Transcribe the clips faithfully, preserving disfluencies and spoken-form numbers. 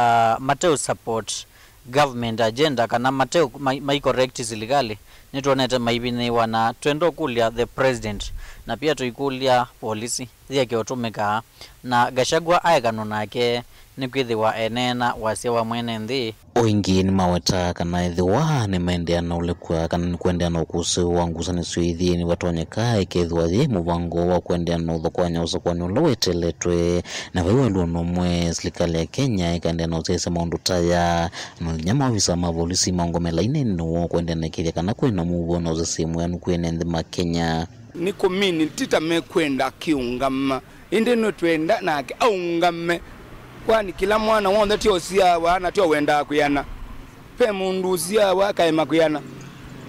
uh, mate support government agenda kana mate mai, mai correct silikalĩ, nĩtwonete maivinyĩĩwa, na twenda ũkũlya the president, na pia tũikũlya polisi yĩeke ũtũmĩkaa, na Gachagua aekanwa nake nĩkwĩthĩwa eneena wasya wa mwene nthĩ. O ĩngĩ nĩmawetaa kana ethĩwa nĩmaendeea na ũlekwa kana nĩkũendeea na ũkũsĩ wa ngusanĩsyo ithi, nĩvatonyeka ĩkethĩwa yĩ mũvango wa kũendeea na ũthokoany'a ũsakũani ũla weteletwe. Na vai walũano ũmwe, silikalĩ ya Kenya ĩkaendeea na ũsyaĩĩsya maũndũ ta aya, na nginya maovisa ma volisi maũngame lainĩ nĩ woo kũendeea na ĩkĩĩthya kana kwĩ na mũuo na ũsesei mwĩanu kwĩ ene nthĩ ma Kenya. Nĩ kũmini ti ta mekwenda akĩũngama, ĩndĩ nĩtwenda nake aũngame, kwani kĩla mwana w'onthe ti ũsyawa na ti ũwendaa kwĩana. Ve mũndũ ũsyawa akaema kwĩana.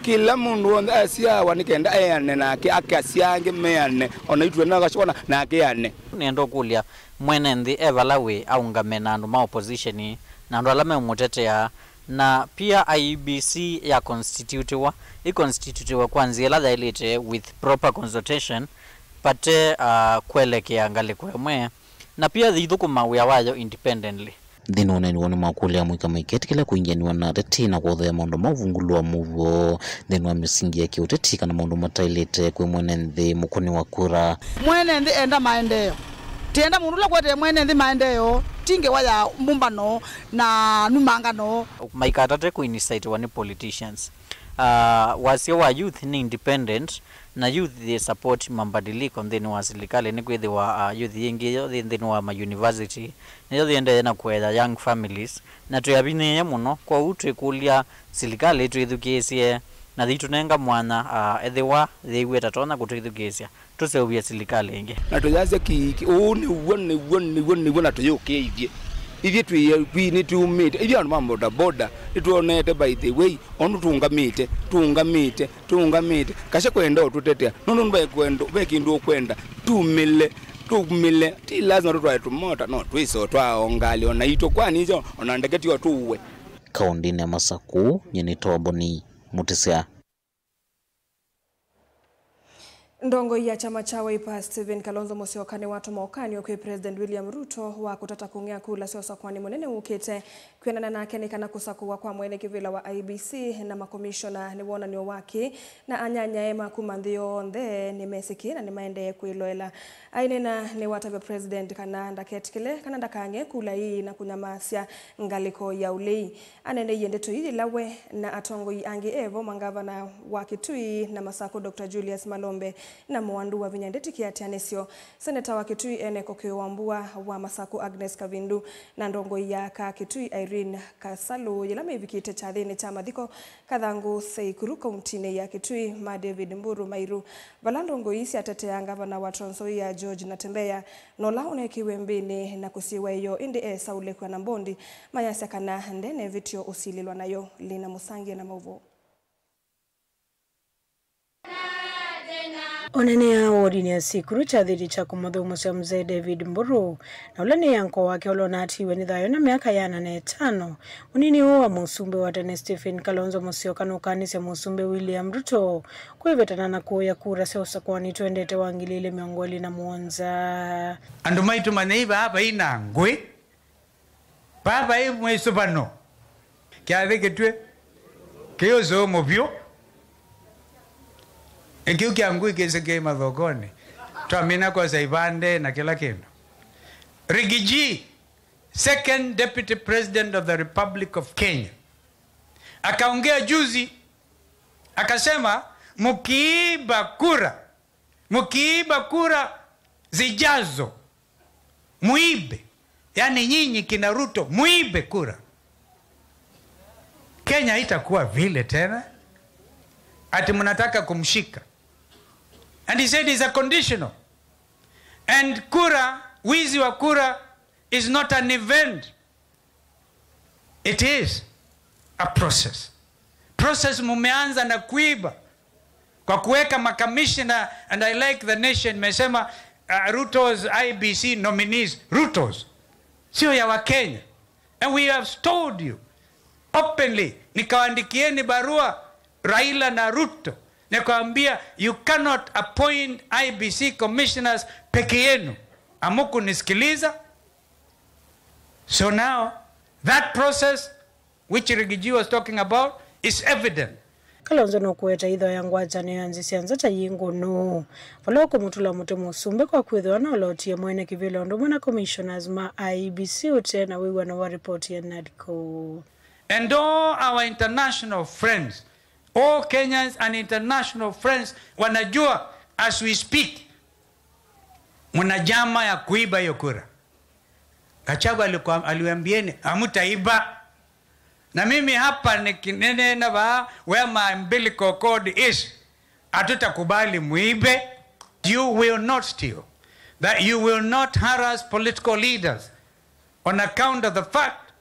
Kĩla mũndũ w'onthe asyawa nĩ kenda eane nake, akasya angĩ meane, o na itwenda akasya nake eane. Nĩenda ũkũlya mwene nthĩ e vala wĩ aũngame na andũ ma opposition na andũ ala meũmũtetea, na pia I E B C ya constitutiwa, ĩ constitutiwa kwa nzĩa ĩla yaĩlĩte with proper consultation, vate, uh, kwelekea ngalĩko ĩmwe, na pia yĩithũkũma wĩa wayo independently. Nthĩnĩ wa ũneeni woo nĩmakũlya amũika maiketĩkĩla kũingĩanĩwa na ateti na kũthea maũndũ ma ũvungũlo wa mũuo nthĩnĩ wa mĩsingi ya kĩũteti kana maũndũ mataĩlĩte kwĩ mwene nthĩ mũkũni wa kura. Mwene nthĩ enda maendeeo. Tienda mũndũ ũla kũetee mwene nthĩ maendeeo, ti ngewa ya mbũmbano na numangano. Maikatate kũinicitawa nĩ politicians. Uh, wasya wa youth nĩ independent, na youth yĩ support mabadiliko nthĩnĩ wa silikalĩ, nĩkwĩthĩwa, uh, youth yĩngĩ yo yĩ nthĩnĩ wa ma university, nĩyo yĩendee na kũea young families, na twĩ avinyĩĩe mũno. Kwoou twĩkũlya silikalĩ ĩtwĩthukĩĩsye na yĩitũnenga mwanya, uh, ethĩwa yĩiw'e ta tonya kũtwĩthukĩĩsya, tũseũvye silikalĩ ĩngĩ. Na tũyasya kĩĩ, kĩĩ, ũũ nĩw'o, nĩw'o, nĩw'o, nĩw'o, na tũyũkĩe ithyĩ. Ithyĩ twĩ, nĩtwumĩte, ithyĩ andũ ma bodaboda, nĩtwonete, by the way, ũndũ tũũngamĩte, tũũngamĩte, tũũngamĩte. Kasya kwenda ũtũtetea, nũndũ ve kwenda, ve kĩndũ ũkwenda, tumĩle, tumĩle. Ti lazima tũtwae tũmota, no twĩse o twaongalĩ, o na itũ, kwani icio, o na ndeke tio tũue. Kaũndĩnĩ ya Masakũ, nyie nĩ Toboni Mũtĩsya. Ndongoi ya kyama kya Wiper, Stephen Kalonzo Musyoka, nĩwatũma ũkany'o kwĩ President William Ruto wa kũtata kũng'ea kula sya ũsakũani mũnene wũkĩte. Kwĩanana nake, nĩ kana kũsakũwa kwa mwene kĩvĩla wa I E B C na makomishona nĩ wonany'o wa kĩ, na anyanyae ma kuma nthĩ yonthe nĩmesĩ kĩ na nĩmaendee kwĩloela. Aineena, nĩwatavya President kana ndaketĩkĩle kana ndakang'e kula ii na kũnyamasya ngalĩko ya ũlei. Aneeneie ndeto ii yĩla we na atongoi angĩ e vo, mangavana wa Kitui na Masakũ, Doctor Julius Malombe, na mũandũ wa vinya ndeti kĩatĩanĩsyo, seneta wa Kitui Enoch Okio Wambua, wa Masakũ Agnes Kavindu, na ndongoi ya aka Kitui Irene Kasalu, yĩla mevikĩte kyathĩnĩ kya mathiko Kathangũ Seikuru, kauntinĩ ya Kitui, ma David Mburu Mairu, vala ndongoi ii syatetea ngavana wa Trans Nzoia George Natembeya, na ũla ũneekiwe mbĩnĩ na kũsiĩwa ĩyoo, ĩndĩ eesa ũlekw'a na mbondi, mayasya kana ndenevĩtyo ũsilĩlwa nayo. Lina Mũsangie na maũvoo. Oneenea wodinĩ ya Sikuru kyathĩnĩ kya kũmũthũmũsya Mzee David Mburu, na ũla nĩ anko wake ũla ũnaatiiwe nĩ thayũ na myaka ĩana na ĩtano, mũnini ũũ wa mũsumbĩ wa tene Stephen Kalonzo Musyoka nũkanĩsye mũsumbĩ William Ruto kwĩvetana na kũũya kura sya ũsakũani twendete wa ngili ilĩ mĩongo ĩlĩ na mũonza. Andũ maitũ, manyai vaa vai na ngũĩ, vaa vai mwĩsũvano, kyathĩ kĩtw'ĩ kĩũsũũmũ vyũ. Ĩkĩu kya ngũĩ kĩsĩ kĩ mathokonĩ, twamina kwosa ivande na kĩla kĩndũ. Rigiji, second deputy president of the Republic of Kenya, akaongea juzi, akasema, "Mkiiba kura, mkiiba kura zijazo, muibe." Yani nyinyi kina Ruto, muibe kura. Kenya haitakuwa vile tena, ati mnataka kumshika. And he said it's a conditional. And kura, wizi wa kura is not an event. It is a process. Process mumeanza na kuiba kwa kuweka makamishna, and I like the nation, mesema, uh, Ruto's I E B C nominees, Ruto's, sio ya Wakenya. And we have told you openly, nikawaandikieni barua Raila na Ruto, nikawaambia, you cannot appoint I E B C commissioners peke yenu. Hamukunisikiliza. So now, That process which Rigiji was talking about is evident. Kalonzo nũkũweta ĩtho ya ngwatanĩo ya nzĩ sya nza ta yĩ ngũnũ, vala ũkũmũtũla mũtĩ mũsumbĩ kwa kwĩthĩwa nalotie mwene kĩvĩla ũndũ ũmwe na commissioners ma I E B C ũtee na wĩw'ano wa ripoti ya NADCO. And all our international friends, all Kenyans and international friends wanajua as we speak, mna njama ya kuiba hiyo kura. Gachagua alikuwa, aliwaambieni, "Hamtaiba." Na mimi hapa nikinena vaa where my umbilical cord is, hatutakubali muibe. You will not steal. That you will not harass political leaders on account of the fact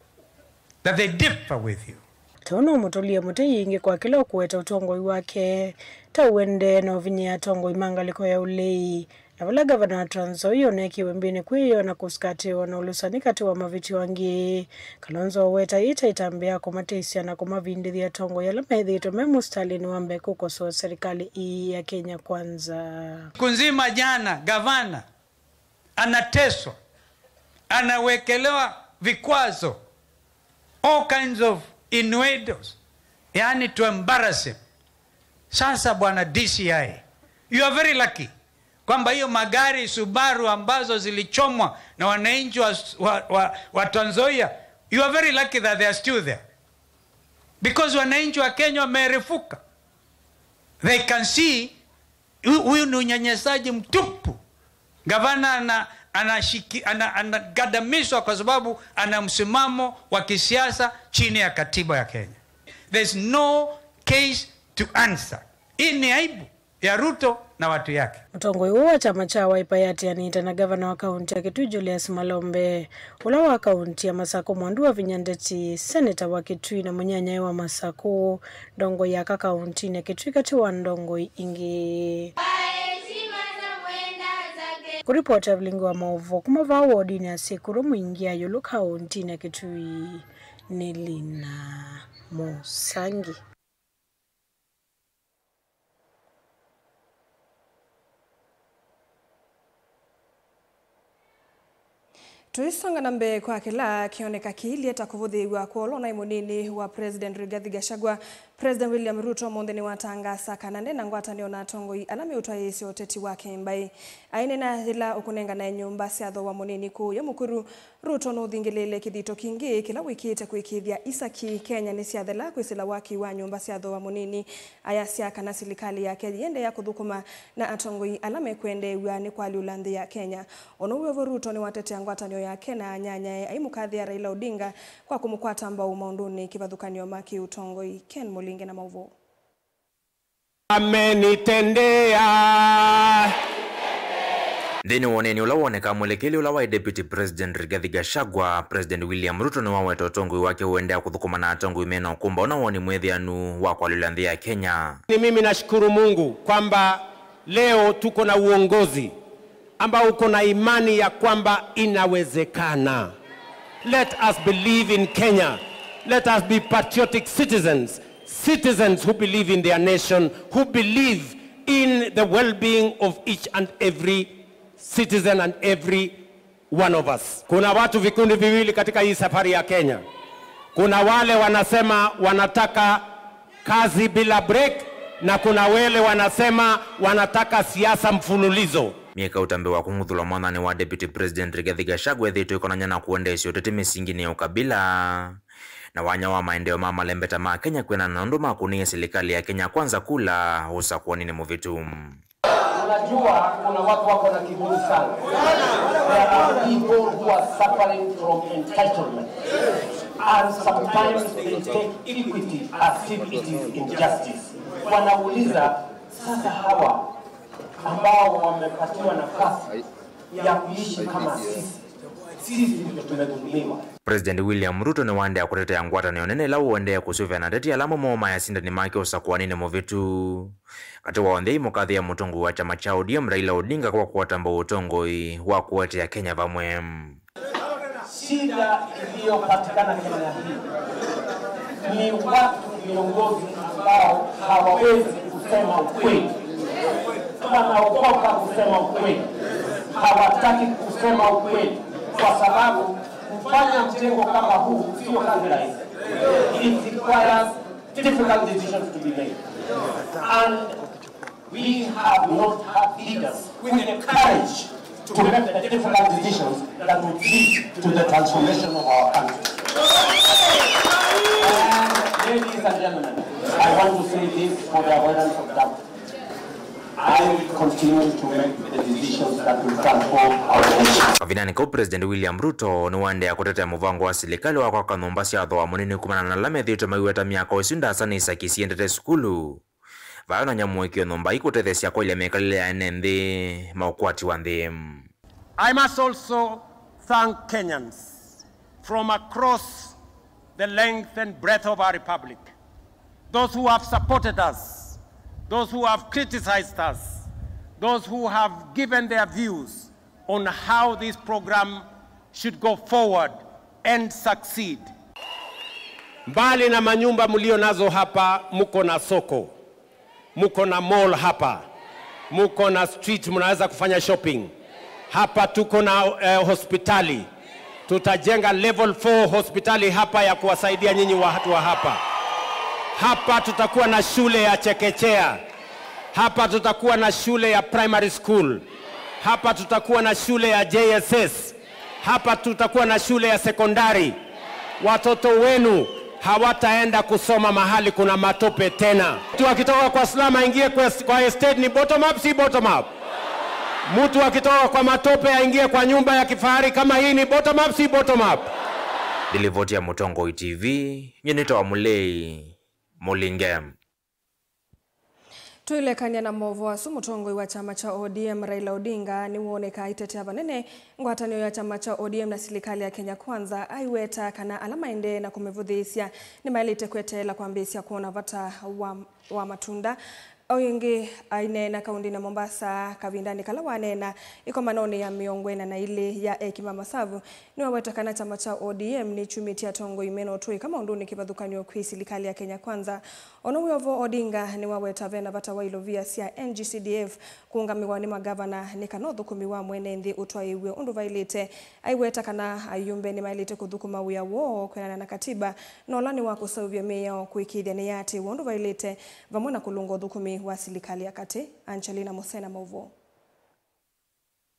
that they differ with you. Tondũ nũmũtũlie mũtĩ yĩngĩ kwa kĩla ũkũweta ũtongoi wake, ta ũendee na ũvinyĩĩa atongoi ma ngalĩko ya ũlei, na vala ngavana wa Trans Nzoia ũneekie wĩmbĩnĩ kwĩyoo na kũsikatĩwa na ũlũsani katĩ wa mavĩtyo angĩ. Kalonzo aweta ĩĩ ta ĩtambya ya kũmatĩsya na kũmavindĩthya atongoi ala methĩĩtwe me mũsitalĩnĩ wa mbee kũkosoa serikali ii ya Kenya Kwanza. Siku nzima jana, gavana anateswa, anawekelewa vikwazo, all kinds of innuendos, yani to embarrass him. Sasa bwana D C I, you are very lucky kwamba hiyo magari Subaru ambazo zilichomwa na wananchi wa, wa, wa, wa Trans Nzoia, you are very lucky that they are still there, because wananchi wa Kenya wamerefuka, they can see Hu-, huyu ni unyanyasaji mtupu. Gavana ana-, anashiki-, ana-, anagadamizwa kwa sababu ana msimamo wa kisiasa chini ya katiba ya Kenya. There's no case to answer. Hii ni aibu ya Ruto na watu yake. Mũtongoi ũũ wa kyama kya Wiper yatĩanĩte na gavana wa kaunti ya Kitui Julius Malombe, ũla wa kaunti ya Masakũ Mwandu wavinya ndeti, seneta wa Kitui na mũnyanyae wa Masakũ, ndongoi ya aka kauntinĩ ya Kitui katĩ wa ndongoi ingĩ. Kũripota vilingi wa maũvoo kuma vaa wodinĩ ya Sikuru Mwingi ya Yulu kauntinĩ ya Kitui nĩ Lina Mũsangi. Tũisonga na mbee, kwa kĩla kĩoneka kĩilyĩ ta kũvũthĩĩw'a kwa ũla ũnaĩ mũnini wa President Rigathi Gachagua, President William Ruto ũmũnthĩ nĩwatangaasa kana nde na ngwatanĩo na atongoi ala meũtwaĩĩsya ũteti wake mbaĩ. Aineena yĩla ũkũnenganae nyũmba sya thooa mũnini kũũya Mũkuru, Ruto nũthingĩlĩĩle kĩthito kingĩ kĩla wĩkĩĩte kũĩkĩĩthya isaki Kenya nĩsyathela kwĩsĩla waki wa nyũmba sya thooa mũnini. Ayasya kana silikalĩ yake yĩendeea kũthũkũma na atongoi ala mekwendeew'a nĩ kũalyũla nthĩ ya Kenya. O na ũu wĩ vo, Ruto nĩwatetea ngwatanĩo yake na anyanyae, aimũkathĩa Raila Odinga kwa kũmũkwata mbau maũndũnĩ kĩvathũkany'o ma kĩũtongoi. Ken Mũlinge na maũvoo. Amenitendea. Nthĩnĩ wa ũneeni ũla wonekaa mwelekeli ũla waĩ Deputy President Rigathi Gachagua, President William Ruto nĩwaweta ũtongoi wake ũendeea kũthũkũma na atongoi mena ũkũmbaũ na woni mwĩthĩanu wa kũalyũla nthĩ ya Kenya. Ni mimi nashukuru Mungu kwamba leo tuko na uongozi ambao uko na imani ya kwamba inawezekana. Let us believe in Kenya. Let us be patriotic citizens, citizens who believe in their nation, who believe in the well-being of each and every citizen and every one of us. Kuna watu vikundi viwili katika hii safari ya Kenya. Kuna wale wanasema wanataka kazi bila break, na kuna wale wanasema wanataka siasa mfululizo. Myei kaũ ũtambĩ wa kũng'uthũlwa mwathanĩ wa Deputy President Rigathi Gachagua ĩthĩĩtwe ĩkonany'a na kũendeesya ũteti mĩsinginĩ ya ũkabila na wanya wa maendeeo ma malembeta ma Kenya kwĩanana na ũndũ makũnĩie silikalĩ ya Kenya Kwanza kula ũsakũaninĩ mũvĩtu. Unajua, kuna watu wako na kiburi sana. There are people who are suffering from entitlement. And sometimes they take equity as if it is injustice. Wanauliza, sasa hawa ambao wamepatiwa nafasi ya kuishi kama sisi, sisi ndio tumedhulumiwa. President William Ruto nĩwaendeea kũtetea ngwatanĩo nene ĩla ũendee kũsũvĩa na ateti ala amwe moo maĩ asindani make ũsakũaninĩ mũvĩtu. Katĩ wa onthe aimũkathĩa mũtongoi wa kyama kya O D M Raila Odinga kwa kũkwata mbau ũtongoi wa kũetea Kenya vamwe. Shida iliyopatikana Kenya hii ni watu, viongozi ambao hawawezi kusema ukweli. Wanaogopa kusema ukweli. Hawataki kusema ukweli kwa sababu Kufanya mjengo kama huu sio kazi rahisi. It requires difficult decisions to be made. And we have not had leaders with the courage to make the difficult decisions that would lead to the transformation of our country. And ladies and gentlemen, I want to say this for the avoidance of doubt. I will continue to make the decisions that will transform our nation. Kavindanĩ kau, President William Ruto nĩwaendeea kũtetea mũvango wa silikalĩ wa kwaka nyũmba sya thooa mũnini kumana na ala methĩĩtwe maiweta myako ĩsu ndaasa nĩ isaki siendete sukulu. Vayonany'a mũĩkĩĩo nyũmba ii kũtetheesya kwaĩlya mĩkalĩle ya ene nthĩ ma ũkwati wa nthĩ. I must also thank Kenyans from across the length and breadth of our republic, those who have supported us, those who have criticized us, those who have given their views on how this program should go forward and succeed. Mbali na manyumba mlio nazo hapa, mko na soko, mko na mall hapa, mko na street, mnaweza kufanya shopping. Hapa tuko na eh, hospitali. Tutajenga level four hospitali hapa ya kuwasaidia nyinyi watu wa hapa. Hapa tutakuwa na shule ya chekechea. Hapa tutakuwa na shule ya primary school. Hapa tutakuwa na shule ya J S S. Hapa tutakuwa na shule ya sekondari. Watoto wenu hawataenda kusoma mahali kuna matope tena. Mtu akitoka kwa slum aingie kwa, kwa estate ni bottom up, si bottom up? Mtu akitoka kwa matope aingie kwa nyumba ya kifahari kama hii ni bottom up, si bottom up? Nĩ livoti ya Mũtongoi T V, nyie nĩtawa Mũlei Mũlinge. Tũilekany'a na maũvoo asu, mũtongoi wa kyama kya O D M Raila Odinga nĩwooneka aitetea vanene ngwatanĩo ya kyama kya O D M na silikalĩ ya Kenya Kwanza, aiweta kana ala maendee na kũmĩvũthĩĩsya nĩmaĩlĩte kweteela kwambĩĩsya kwona vata wa, wa matunda. O ĩngĩ, aineena kaũndĩnĩ ya Mombasa kavindanĩ kala waneena ĩkomanonĩ ya mĩongo ĩna na ilĩ ya eki ma Masavu, nĩwaweta kana kyama kya O D M nĩkyumĩtye atongoi mena ũtũĩka maũndũnĩ kĩvathũkany'o kwĩ silikalĩ ya Kenya Kwanza. O na wĩ o vo, Odinga nĩwaweta vena vata wa ilovia sya N G C D F kũũngamĩwa nĩ magavana nĩ kana ũthũkũmi wa mwene nthĩ ũtwaĩĩw'e ũndũ vaĩlĩte. Aiweta kana ayumbe nĩmaĩlĩte kũthũkũma wĩa woo kwĩanana na katiba, na ũla nĩ wa kũseũvya mĩao kũĩkĩĩthya nĩyaatĩĩwa ũndũ vaĩlĩte, vamwe na kũlũnga ũthũkũmi wa silikalĩ ya katĩ. Angelina Musena, maũvoo.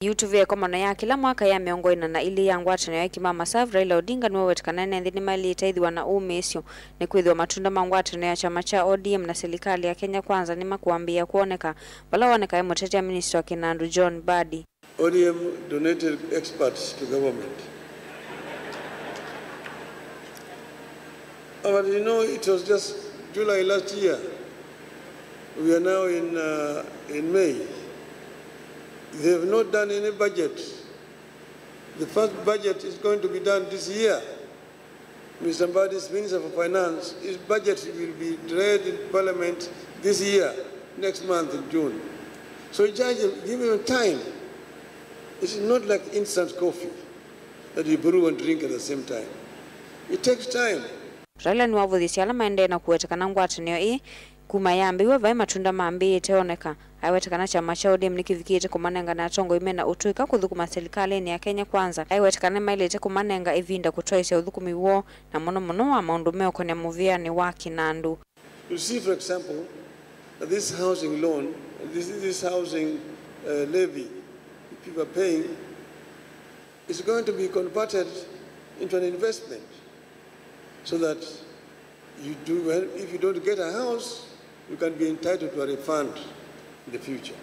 Yu tũvea ĩkomano ya kĩla mwaka ya mĩongo ĩna na ilĩ ya ngwatanĩo ya eki ma Masavu, Raila Odinga nĩwaweta kana ene nthĩ nĩmaĩlĩte ĩthĩwa na ũmĩĩsyo, nĩkwĩthĩwa matunda ma ngwatanĩo ya kyama kya O D M na silikalĩ ya Kenya Kwanza nĩmakũambĩĩa kwoneka, vala wonekae mũtetea minista wa kĩnandũ John Mbadi. O D M donated experts to government. But you know, it was just July last year. We are now in, uh, in May. They have not done any budget. The first budget is going to be done this year. Mister Mbadi's Minister for Finance, his budget will be read in Parliament this year, next month in June. So you just give him time. It's not like instant coffee that you brew and drink at the same time. It takes time. Raila nĩwavũthisye ala maendee na kũweta kana ngwatanĩo ĩĩ kuma yambĩĩw'a vai matunda mambĩĩte oneka. Aiweta kana kyama kya O D M nĩkĩvikĩte kũmanengane atongoi mena ũtũĩka kũthũkũma silikalĩnĩ ya Kenya Kwanza. Aiweta kana nĩmaĩlĩte kũmanenga ĩvinda kũtwaĩsya ũthũkũmi woo, na mũno mũno wa maũndũ meũkonea mũvĩanĩ wa kĩnandũ. You see, for example, that this housing loan, this, this housing, uh, levy people are paying is going to be converted into an investment so that you do, well, if you don't get a house, you can be entitled to a refund in the future.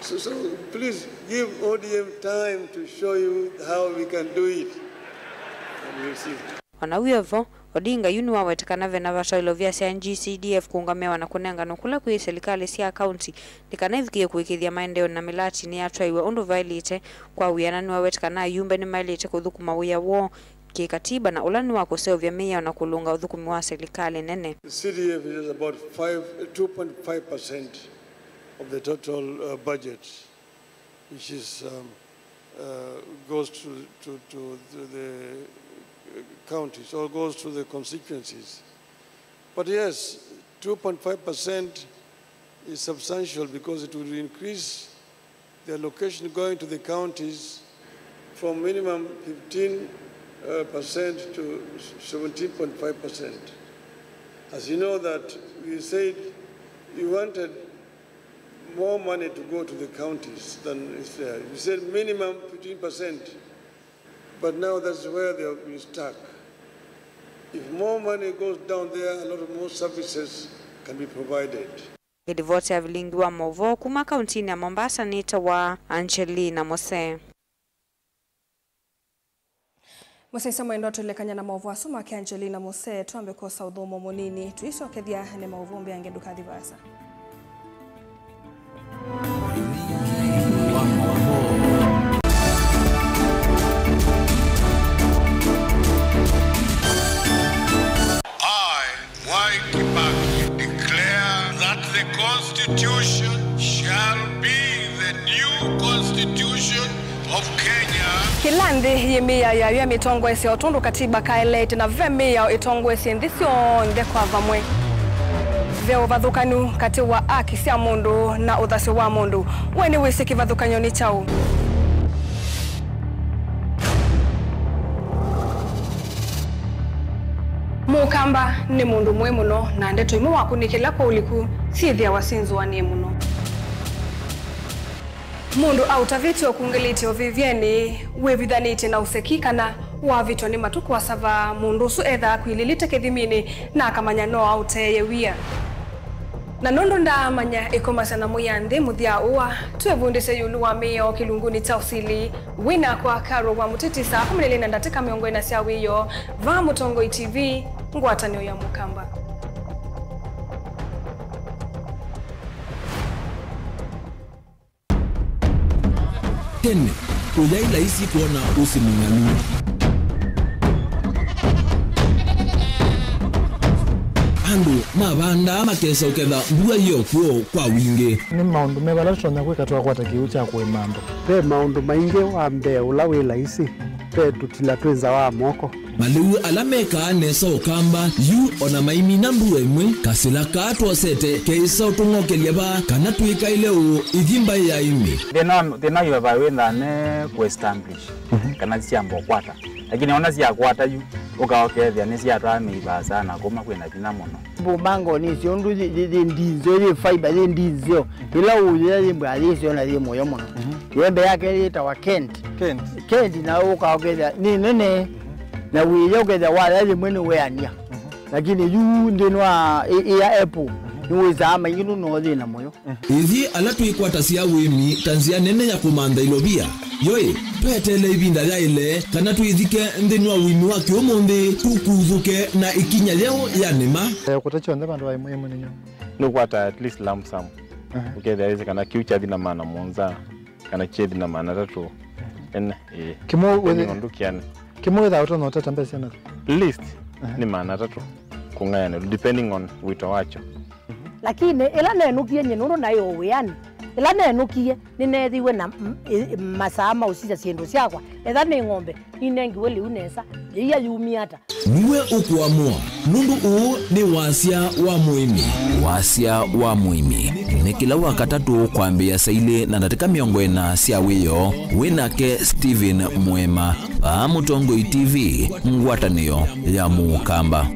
So, so please give O D M time to show you how we can do it. And you'll see. O na wĩ o vo, Odinga yu nĩwaweta kana ve na vata wa ilovia sya N G C D F kũũngamĩawa na kũnenganwa kũla kwĩ silikalĩ sya kaunti nĩ kana ivikĩe kũĩkĩĩthya maendeeo na mĩlatinĩ yatwaĩw'a ũndũ vaĩlĩte. Kwa wĩananu, nĩwaweta kana ayumbe nĩmaĩlĩte kũthũkũma wĩa woo kĩkatiba na ũla nĩ wa kũseũvya mĩao na kũlũnga ũthũkũmi wa silikalĩ nene. C D F is about five, two point five percent of the total, uh, budget, which is, um, uh, goes to, to, to the, the counties or goes to the constituencies. But yes, two point five percent is substantial because it will increase The allocation going to the counties from minimum fifteen percent to seventeen point five percent. As you know that we said we wanted more money to go to the counties than is there. We said minimum fifteen percent, but now that's where they have been stuck. If more money goes down there, a lot of more services can be provided. Ĩlivoti ya vilingi wa maũvoo kuma kauntinĩ ya Mombasa nĩtawa Angelina Mose. Mũsyaĩĩsya mwendwa, twĩlekany'a na maũvoo asu make Angelina Mose, twambe kwosa ũthũmũo mũnini, tũisyokethya nĩ maũvoo mbeange, ndũkathi vaasa. I, Mwai Kibaki, declare that the Constitution shall be the new Constitution of Kenya. Kĩla nthĩ yĩ mĩao yayo ya mĩtongoesye o tondũ katiba kaeleete, na ve mĩao ĩtongoesye nthĩ syonthe kwa vamwe. Ve ũvathũkanu katĩ wa aki sya mũndũ na ũthasyo wa mũndũ. We nĩwĩsĩ kĩvathũkany'o nĩ kyaũ? Mũkamba nĩ mũndũ mũĩ mũno, na ndeto imwe wakunĩkĩla kwa ũliku syĩthĩawa syĩnzũanĩe mũno. Mũndũ aũtavĩtye ũkungĩlĩtye ũvĩvyenĩ, wĩvithanĩtye na ũseki, kana wavĩtwa nĩ matũ kũasava, mũndũ ũsu ethaa akwilĩlĩte kĩthiminĩ na akamanya no aũteeye wia. Na nũndũ ndaamanya ĩkomasya na mũya nthĩ mũthya ũa, twĩvundĩsye ĩũlũ wa mĩao kĩlungunĩ kya ũsili. Wĩ nakwa Carol wa Mũtiti saa kũmi na ilĩ na ndatĩka mĩongo ĩna sya wĩoo, vaa Mũtongoi T V, ngwatanĩo ya Mũkamba. Tene, kũyaĩ laisi kwona ũsĩ mũng'alu. Andũ mavandaa makesa ũketha mbua yo kwoo kwa wingĩ. Nĩ maũndũ meva ala tũtonya kwĩka twakwata kĩw'ũ kya kũĩma andũ? Ve maũndũ maingĩ. Wa mbee ũla wĩ laisi, ve tũtila twĩ nza wa moko. Malĩu ala mekaa nesa Ũkamba, yu ona maimina mbua ĩmwe, kasĩla kaa twosete keĩsa ũtũng'okelya vaa kana twĩkaĩle ũũ ithi mbaĩ ya ĩmĩ. Thĩna, thĩna wĩ va wĩ nthane kũ establish, mhm, kana syamba ũkwata. Lakini ona syakwata yu, ũkaokethĩa nĩsyatwaa mĩi vaasa na kuma kwĩna vinya mũno. Mbũma ngoni icio ũndũ yĩ, yĩ, yĩ ndinzeo, yĩ fiber, yĩ ndinzeo. Ĩla ũyĩa yĩ mbwa yĩseo na yĩ mũyo mũno. Mhm. Yembe yake yĩtawa Kent. Kent. Kent na ũkaokethĩa nĩ nene. Na wĩya ũkethĩa waya yĩmwe nĩ weania. Mhm. Lakini yu nthĩnĩ wa ĩ, ĩ ya apple, mhm, nĩ wĩsaa maingĩ nũno thĩna mũyo. Ithyĩ ala twĩkwatasya ũĩmi ta nzĩa nene ya kũmantha ilovia, yoĩ, tweteele ĩvinda yaĩle kana twĩthike nthĩnĩ wa ũĩmi wa kĩũmũnthĩ, tũkuthũke na ĩkinya yeũ ya nĩma. Eh, kũta kyonthe vandũ va ĩmwe ĩmwe nĩnyo. Nũkwata at least lump sum. Aha. Ũkethĩa wĩsĩ kana kĩu kyathi na maana mũonza, kana kyethi na maana atatũ. Ene, ĩĩ. Kĩmwe wĩthĩ- Nĩ ũndũ kĩane. Kĩmwe wĩthaa ũtonya ũtata mbesa na. Least, aha, nĩ maana atatũ kũng'ayanĩlwa, depending on wĩto wakyo. Lakini ĩla nenũkie nyie nũndũ naĩ o wĩanĩ, ĩla nenũkie nĩneethĩiwe na m-, ĩ-, masaa ma ũsisya syĩndũ syakwa, etha nĩ ng'ombe, ninengiwe lĩu nesa, yĩia yumie ata? Nue ũkũamũa, nũndũ ũũ nĩ wasya wa mũĩmi. Wasya wa mũĩmi nĩ kĩla Wakatatũ kwambĩĩa saa ilĩ na ndatĩka mĩongo ĩna sya wĩoo, wĩ nake Stephen Mwema, vaa Mũtongoi T V, ngwatanĩo ya Mũkamba.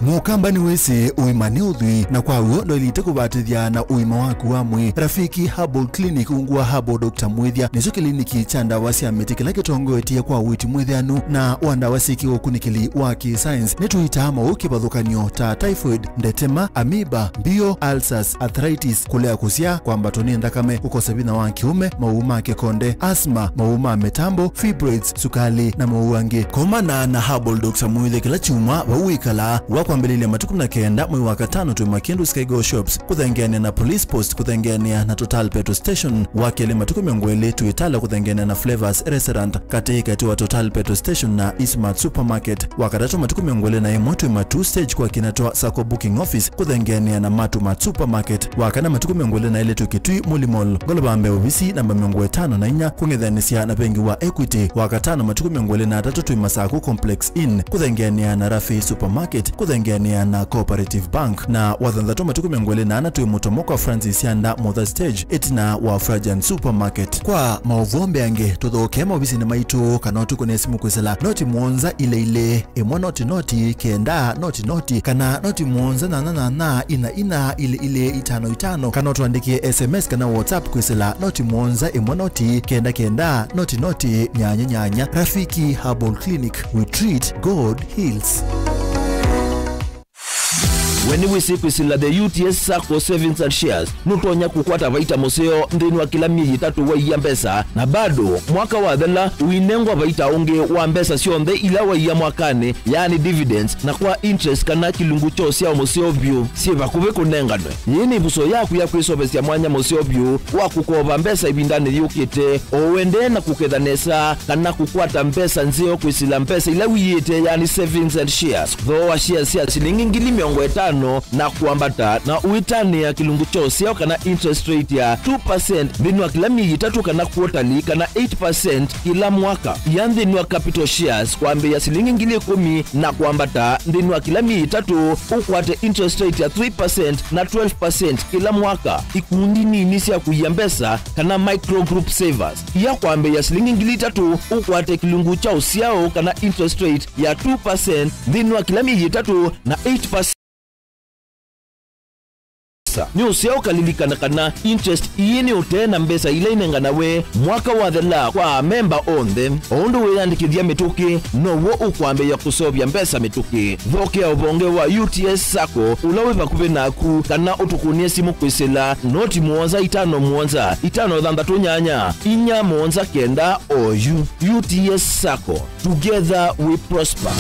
Mũkamba nĩwĩsĩ ũima nĩ ũthwii, na kwa w'o ndwaĩlĩte kũvatĩthya na ũima waku wa mwĩĩ. Rafiki Herbal Clinic ungu wa Herbal Doctor Mwĩthya nĩkyo kĩliniki kya ndawa sya mĩtĩ kĩla kĩtongoetye kwa ũiiti mwĩthĩanu na wa ndawa syĩkĩwe ũkunĩkĩli wa kĩ-science. Nĩtũitaa maũũ kĩvathũkany'o ta typhoid, ndetema, amoeba, mbio, ulcers, arthritis, kũlea kũsyaa, kwambatwa nĩ nthakame, kũkosa vinya wa kĩũme, mawau ma kĩkonde, asthma, mawau ma mĩtambo, fibroids, sukalĩ, na mawau angĩ. Komana na Herbal Doctor Mwĩthya kĩla kyumwa vau wĩkalaa. Wa kwambĩlĩlya matukũ na kenda mwei wa katano twĩ Makindu Skygo Shops, kũthengeanĩa na Police Post, kũthengeanĩa na Total Petrol Station. Wa kelĩ matukũ mĩongo ĩlĩ twĩ Tala, kũthengeanĩa na Flavors Restaurant, katĩ katĩ wa Total Petrol Station na Eastmart Supermarket. Wa katatũ matukũ mĩongo ĩlĩ na ĩmwe twĩ Matuu Stage kwa kĩna twa Sacco Booking Office, kũthengeanĩa na Matu Mart Supermarket. Wa kana matukũ mĩongo ĩlĩ na ĩlĩ twĩ Kitui Muli Mall, ngolova mbee ovisi namba mĩongo ĩtano na inya, kũng'ethanĩsya na vengi wa Equity. Wa katano matukũ mĩongo ĩlĩ na atatũ twĩ Masaku Complex Inn, kũthengeanĩa na Rafi Supermarket, kũthengeanĩa Ngeanĩa na Cooperative Bank, na wathanthatũ matukũ mĩongo ĩlĩ na ana twĩ mũtomo kwa Francis Yanda Mutha Stage, ĩtina wa Frajan Supermarket. Kwa maũvoo mbeange, tũthokee maovisinĩ maitũ kana ũtũkũnĩe simũ kwĩsĩla noti mũonza ilĩ ilĩ, ĩmwe noti noti, kenda noti noti, kana noti mũonza nyanya nyanya, ina ina, ilĩ ilĩ, itano itano, kana ũtũandĩkĩe S M S kana WhatsApp kwĩsĩla noti mũonza ĩmwe noti, kenda kenda, noti noti, nyanya nyanya. Rafiki Herbal Clinic, we treat, God heals. We nĩwĩsĩ kwĩsĩla the U T S Sacco Savings and Shares nũtonya kũkwata vaita mũseo nthĩnĩ wa kĩla myei ĩtatũ waiya mbesa, na bado mwaka wathela ũinengwa vaita ũngĩ wa mbesa syonthe ila waiya mwakanĩ, yaani dividends, na kwa interest kana kĩlungu kya ũsyao mũseo vyũ syĩ vakuvĩ kũnenganwe. Yĩĩ nĩ ĩvuso yaku ya kwĩsovesya mwanya mũseo vyũ wa kũkova mbesa ĩvindanĩ yũkĩte, o ũendee na kũketha nesa kana kũkwata mbesa nzeo kwĩsĩla mbesa ila wiĩte, yaani savings and shares. Thooa shares sya silingi ngili mĩongo ĩtano na kwambata, na ũitanĩa kĩlungu kya ũsyao kana interest rate ya two percent nthĩnĩ wa kĩla myei ĩtatũ kana quarterly, kana eight percent kĩla mwaka. Ia nthĩnĩ wa capital shares kwambĩĩa silingi ngili ĩkũmi na kwambata nthĩnĩ wa kĩla myei ĩtatũ, ũkwate interest rate ya three percent na twelve percent kĩla mwaka. Ikundi nini sya kũia mbesa kana micro group savers, ia kwambĩĩa silingi ngili itatũ, ũkwate kĩlungu kya ũsyao kana interest rate ya two percent nthĩnĩ wa kĩla myei ĩtatũ na eight percent. Nĩ ũseo ũkalilikana kana interest ii nĩ ũtee na mbesa ila inenganawe mwaka wathela kwa amemba onthe. O ũndũ wĩyandĩkĩthya mĩtũkĩ, now'o ũkwambĩĩa kũseũvya mbesa mĩtũkĩ. Thokea ũvonge wa U T S Sacco ũla wĩ vakuvĩ naku, kana ũtũkũnĩe simũ kwĩsĩla noti mũonza itano mũonza itano thanthatũ nyanya inya mũonza kenda oyu. U T S Sacco, together we prosper.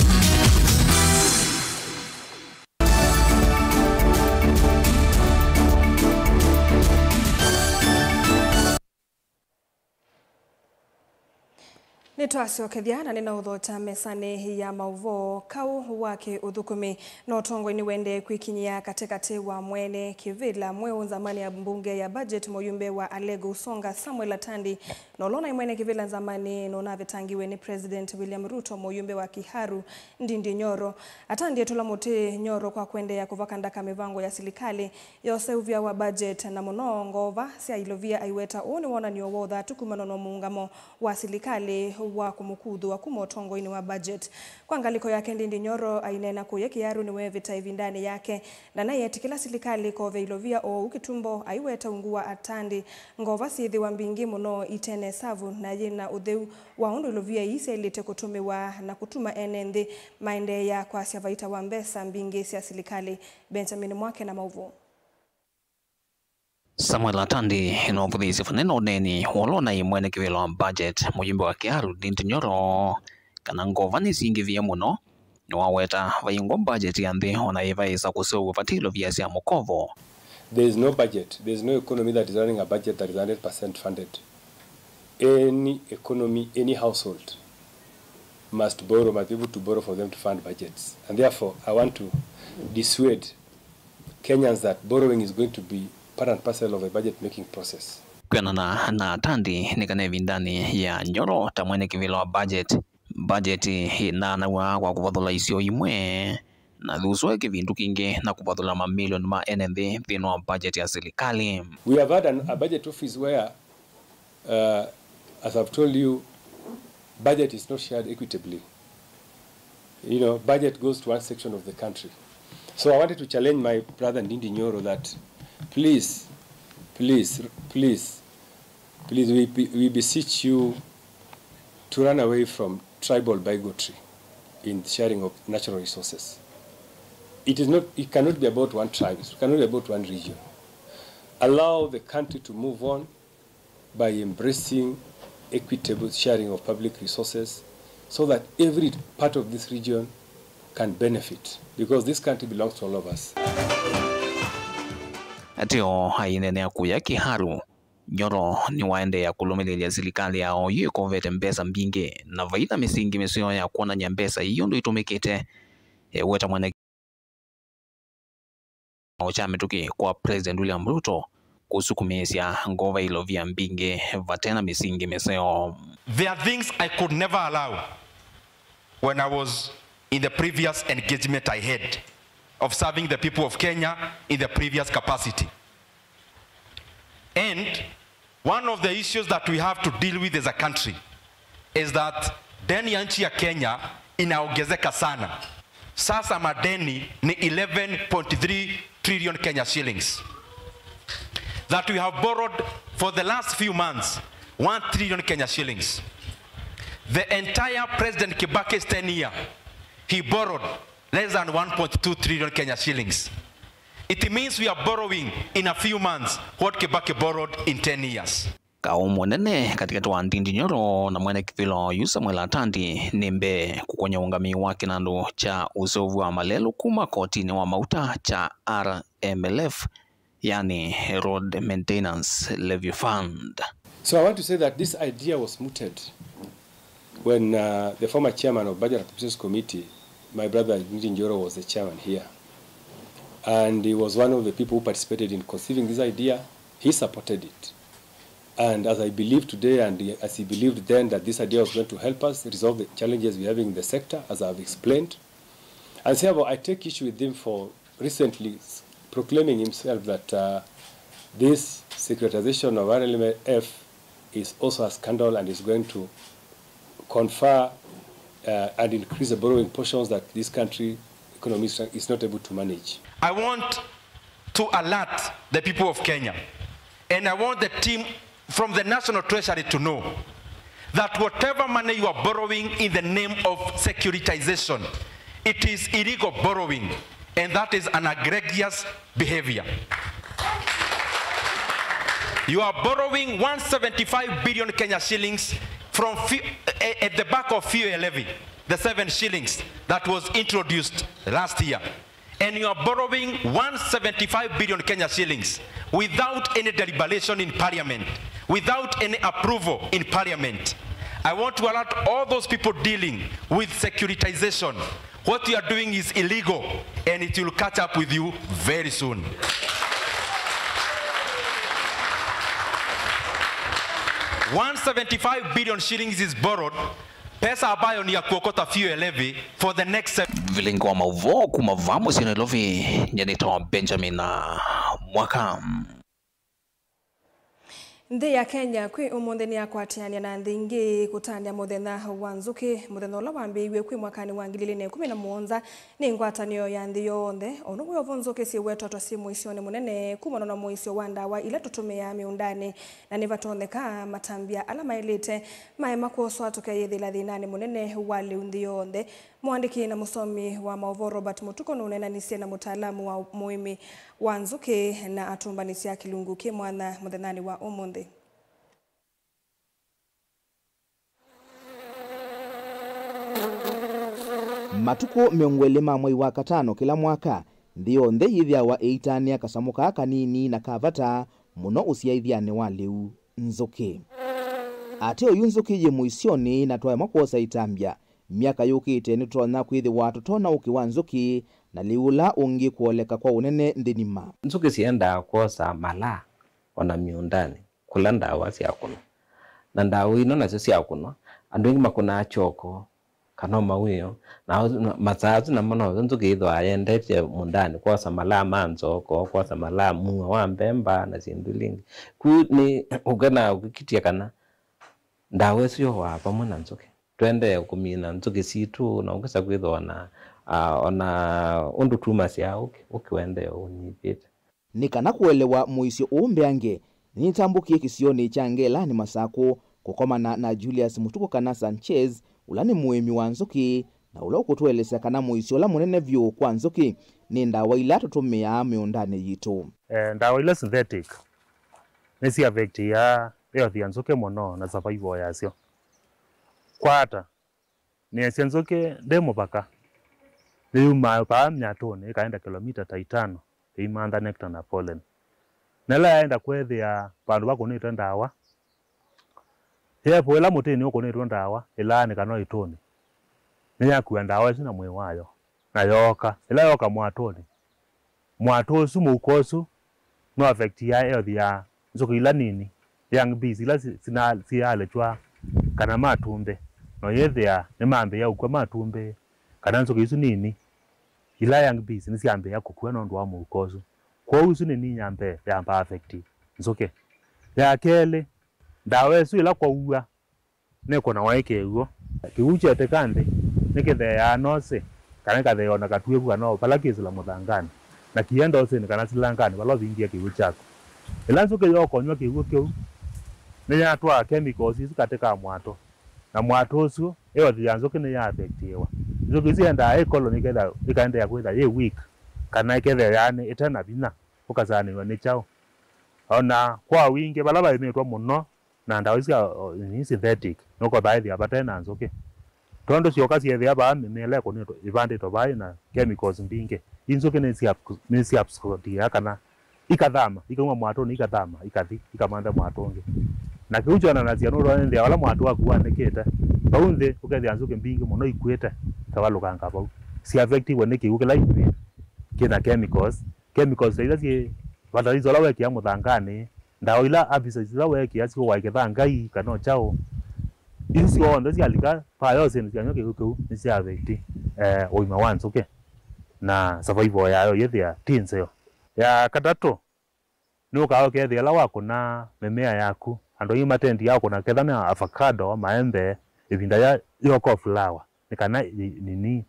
Nĩtwasyokethya na nĩnaũthokya mesanĩ ya maũvoo. Kaũ wa kĩ-ũthũkũmi na ũtongoi nĩwendee kwĩkinyĩa katĩkatĩ wa mwene kĩvĩla mweũ nzamanĩ ya mbunge ya budget, mũyumbe wa Alego Usonga, Samuel Atandi, na ũla ũnaĩ mwene kĩvĩla nzamanĩ na ũnavetangiwe nĩ President William Ruto, mũyumbe wa Kiharu, Ndindi Nyoro. Atandi etũla mũtĩ Nyoro kwa kũendeea kũvaka ndaka mĩvango ya silikalĩ ya ũseũvya wa budget, na mũno ngova sya ilovia aiweta ũũ nĩ wonany'o wa ũthatu kumana na mũũngamo wa silikalĩ wa kũmũkuthũa kuma ũtongoinĩ wa budget. Kwa ngalĩko yake, Ndindi Nyoro aineena kũya Kiharu nĩweevĩta ĩvindanĩ yake, na naietĩkĩla silikalĩ kovya ilovia oou kĩtumbo, aiweta ungu wa Atandi. Ngova syĩthĩwa mbingĩ mũno ite na ĩsavu na yĩ na ũtheu wa ũndũ ilovia ii syaĩlĩte kũtũmĩwa na kũtuma ene nthĩ maendeea kwasya vaita wa mbesa mbingĩ sya silikalĩ. Benjamin Mwake na maũvoo. Samuel Atandi nũvũthĩĩsye vanene ũneeni wa ũla ũnaĩ mwene kĩvĩla wa budget, mũyumbe wa Kiharu, Ndindi Nyoro, kana ngova nĩsingĩvie mũno. Nĩwaweta vaingwa budget ya nthĩ ona yĩvaĩsa kũseũvw'a vate ilovia sya mũkovo. There is no budget, there is no economy that is running a budget that is hundred percent funded. Any economy, any household must borrow, must be able to borrow for them to fund budgets. And therefore, I want to dissuade Kenyans that borrowing is going to be part and parcel of a budget making process. Kwĩanana na Atandi, nĩ kana ĩvindanĩ ya Nyoro ta mwene kĩvĩla wa budget, budget ĩnaanaw'a kwa kũvathũla isio imwe, na thusũe kĩvindu kĩngĩ na kũvathũla mamilioni ma ene nthĩ nthĩnĩ wa budget ya silikalĩ. We have had an, a budget office where Uh, as I've told you, budget is not shared equitably. You know, budget goes to one section of the country. So I wanted to challenge my brother Ndindi Nyoro that please, please, please, please, we, be- we beseech you to run away from tribal bigotry in sharing of natural resources. It is not, it cannot be about one tribe, it cannot be about one region. Allow the country to move on by embracing equitable sharing of public resources so that every part of this region can benefit, because this country belongs to all of us. Ateo ainenea kũya Kiharu, Nyoro nĩwaendeea kũlũmĩlĩlya silikalĩ ya oyu ĩkovete mbesa mbingĩ, na vai na mĩsingi mĩseo ya kwonany'a mbesa ii ũndũ itũmĩkĩte. Eweta mwene kĩao kya mĩtũkĩ kwa President William Ruto kũsukumĩĩsya ngova ilovia mbingĩ vate na mĩsingi mĩseo. There are things I could never allow when I was in the previous engagement I had. of serving the people of Kenya in the previous capacity. And one of the issues that we have to deal with as a country is that deni ya nchi ya Kenya inaongezeka sana. Sasa madeni ni eleven point three trillion Kenya shillings that we have borrowed for the last few months, one trillion Kenya shillings. The entire President Kibaki's ten year, he borrowed less than one point two trillion Kenya shillings. It means we are borrowing in a few months what Kibaki borrowed in ten years. Kaũ mũnene katĩkatĩ wa Ndindi Nyoro na mwene kĩvĩla yu Samuel Atandi nĩ mbee kũkũnya ũngamĩi wa kĩnandũ kya ũseũvyo wa malelũ kuma kotinĩ wa mauta kya R M L F, yani Road Maintenance Levy Fund. So I want to say that this idea was mooted when, uh, the former chairman of Budget Appropriations Committee, my brother Ndindi Nyoro, was the chairman here. And he was one of the people who participated in conceiving this idea. He supported it. And as I believe today, and as he believed then, that this idea was going to help us resolve the challenges we're having in the sector, as I've explained. And therefore, I take issue with him for recently s-, proclaiming himself that, uh, this securitization of R L M F is also a scandal and is going to confer, uh, and increase the borrowing portions that this country economy is, is not able to manage. I want to alert the people of Kenya, and I want the team from the National Treasury to know that whatever money you are borrowing in the name of securitization, it is illegal borrowing, and that is an egregious behavior. You are borrowing one seventy-five billion Kenya shillings from fu-, eh, at the back of fuel levy, the seven shillings that was introduced last year. And you are borrowing one seventy-five billion Kenya shillings without any deliberation in parliament, without any approval in parliament. I want to alert all those people dealing with securitization. What you are doing is illegal, and it will catch up with you very soon. One seventy-five billion shillings is borrowed, pesa ambayo ni ya kuokota fuel levy for the next seven. Vilingi wa mauvoo kuma vaa mũsyĩ Nairobi, nyanĩtawa Benjamin Mwaka. Nthĩ ya Kenya kwĩ ũmũnthĩ nĩyakwatĩanĩa na nthĩ ingĩ kũtanĩa mũthenya wa nzũkĩ, mũthenya ũla wambĩĩiw'e kwĩ mwakanĩ wa ngili ilĩ na ĩkũmi na mũonza nĩ ngwatanĩo ya nthĩ yonthe. Ũndũ wĩ o vo, nzũkĩ syĩwetetwe syĩ mũisyonĩ mũnene kumana na mũisyo wa ndawa ila tũtũmĩaa mĩũndanĩ, na nĩvatonyeka matambya ala maĩlĩte maema kwoswa tũkeyĩthĩla thĩnanĩ mũnene wa lĩu nthĩ yonthe. Mũandĩki na mũsomi wa maũvoo Robert Mũtuku nũneenanisye na mũtaalamu wa mũĩmi wa nzũkĩ na atũmbanĩsya kĩlungu kĩ mwanya mũthenyanĩ wa ũmũnthĩ. Matukũ mĩongo ĩlĩ ma mwei wa katano kĩla mwaka, nthĩ yonthe yĩthĩawa ĩitanĩa kasamũ kaa kanini na ka vata mũno ũsyaĩthyanĩ wa lĩu, nzũkĩ. Ateo yu nzũkĩ yĩ mũisyonĩ na twaema kwosa ĩtambya, myaka yũkĩte nĩtũtonya kwĩthĩwa tũtonya ũkĩ wa nzũkĩ na lĩu ũla ũngĩ kũoleka kwa ũnene nthĩ nima. Nzũkĩ syendaa kwosa malaa o na mĩũndanĩ kũla ndawa syakũnwa. Na ndawa ino nasyo syakũnwa, andũ aingĩ makũnaa kyoko kana o mawĩo, na o-, na masaa asu namo no nzũkĩ yĩthĩawa yendete mũũndanĩ kwosa malaa ma nzoko, kwosa malaa muo wa mbemba na syĩndũ ila ingĩ. Kwoou nĩ ũkenaa ũkĩkitya kana ndawa ĩsu yoaa vamwe na nzũkĩ. Tũendee kũmina nzũkĩ sitũ, na ũkĩsa kwĩthĩwa na, ah, o na ũndũ tumasyaa ũkĩ, ũkĩ ũendee ũnyivĩte. Nĩ kana kũelewa mũisyo ũũ mbeange, nĩnĩtambũkie kĩsionĩ kya Ngelanĩ Masakũ kũkomana na Julius Mũtuku kana Sanchez, ũla nĩ mũĩmi wa nzũkĩ, na ũla ũkũtũelesya kana mũisyo ũla mũnene vyũ kwa nzũkĩ nĩ ndawa ila tũtũmĩaa mĩũndanĩ yitũ. Eh, ndawa ila synthetic nĩsi affectiaa health ya nzũkĩ mũno na survival yasyo. Kwa ata? Nĩasya nzũkĩ ndĩ mũvaka. Nĩyumaa vaa myatũnĩ, ĩkaenda kĩlomita ta itano, ĩimantha nectar na pollen. Na ĩla yaenda kwĩthĩa vandũ vakũnĩtwe ndawa, yevo ĩla mũtĩnĩ ũkũnĩtwe ndawa, ĩlaanĩ kana ĩtũnĩ, nĩyakua ndawa ĩsu na mwĩĩ wayo, na yooka. Ĩla yooka mwatũnĩ, mwatũ ũsu, mũuko ũsu, no affectiaa health ya nzũkĩ ila nini, young bees, ila si-, sina-, sialĩtw'a kana matumbĩ, no yĩthĩa nĩmambĩĩa ũkw'a matumbĩ, kana nzũkĩ isu nini Ila young bees nĩsyambĩĩa kũkua nũndũ wa mũuko ũsu. Kwoou ĩsu nĩ nini ya mbee yamba affect nzũkĩ. Ya kelĩ, ndawa ĩsu ĩla kwaua nĩkũnawa ĩ kĩw'ũ. Kĩw'ũ kyetĩka nthĩ nĩkĩtheeaa nosĩ, kana ĩkatheea o na katuĩvu kana o vala kĩsĩla mũthanganĩ, na kienda ũsĩnĩ kana silanganĩ vala ũvingĩe kĩw'ũ kyaku. Ĩla nzũkĩ yokonywa kĩw'ũ kĩu, nĩyatwaa chemicals isu katĩ ka mwatũ, na mwatũ ũsu ĩothi ya nzũkĩ nĩya affectiwa. Nzũkĩ isu iendaa ĩ colony ĩketha-, ĩkaendeea kwĩtha yĩ weak, kana ĩkethĩa yaani ĩte na vinya, ũkasaanĩw'a nĩ kyaũ. O na kwa wingĩ, vala vaĩmĩtwe mũno na ndawa isu sya, o, nini synthetic, nũkothaa ĩthĩa vate na nzũkĩ. Tondũ syoka syethĩa vaa mĩmea ĩla ĩkũnĩtwe, ĩvandĩtwe vaa ĩna chemicals mbingĩ, i nzũkĩ nĩsya-, nĩsya absorb kana ikathama, ikauma mwatũnĩ, ikathama, ikathi, ikamantha mwatũ ũngĩ. Na kĩu kyonanasya nũndũ nĩthĩa vala mwatũ waku wanĩkĩte, vau nthĩ ũkethĩa nzũkĩ mbingĩ mũno ikuĩte, ikavalũkanga vau. Sya affectiwe nĩ kĩw'ũ kĩla inyuĩ kĩna chemicals, chemicals ta ila syĩ fertilizer ũla wekĩa mũthanganĩ, ndawa ila herbicides ila weekĩa siũae kĩthangai kana o kyaũ, isu syonthe syalika vaa yosinĩ syanywa kĩw'ũ kĩu nĩsya affect, eh, ũima wa nzũkĩ na survival yayo yĩthĩa ti nzeo. Ya katatũ, nĩũkaa ũkethĩa ĩla wakũna mĩmea yaku, andũ aingĩ matendiaa ũkũna ketha nĩ avocado, maembe, ĩvinda ya yoko flower, nĩ kana ĩ-, nini,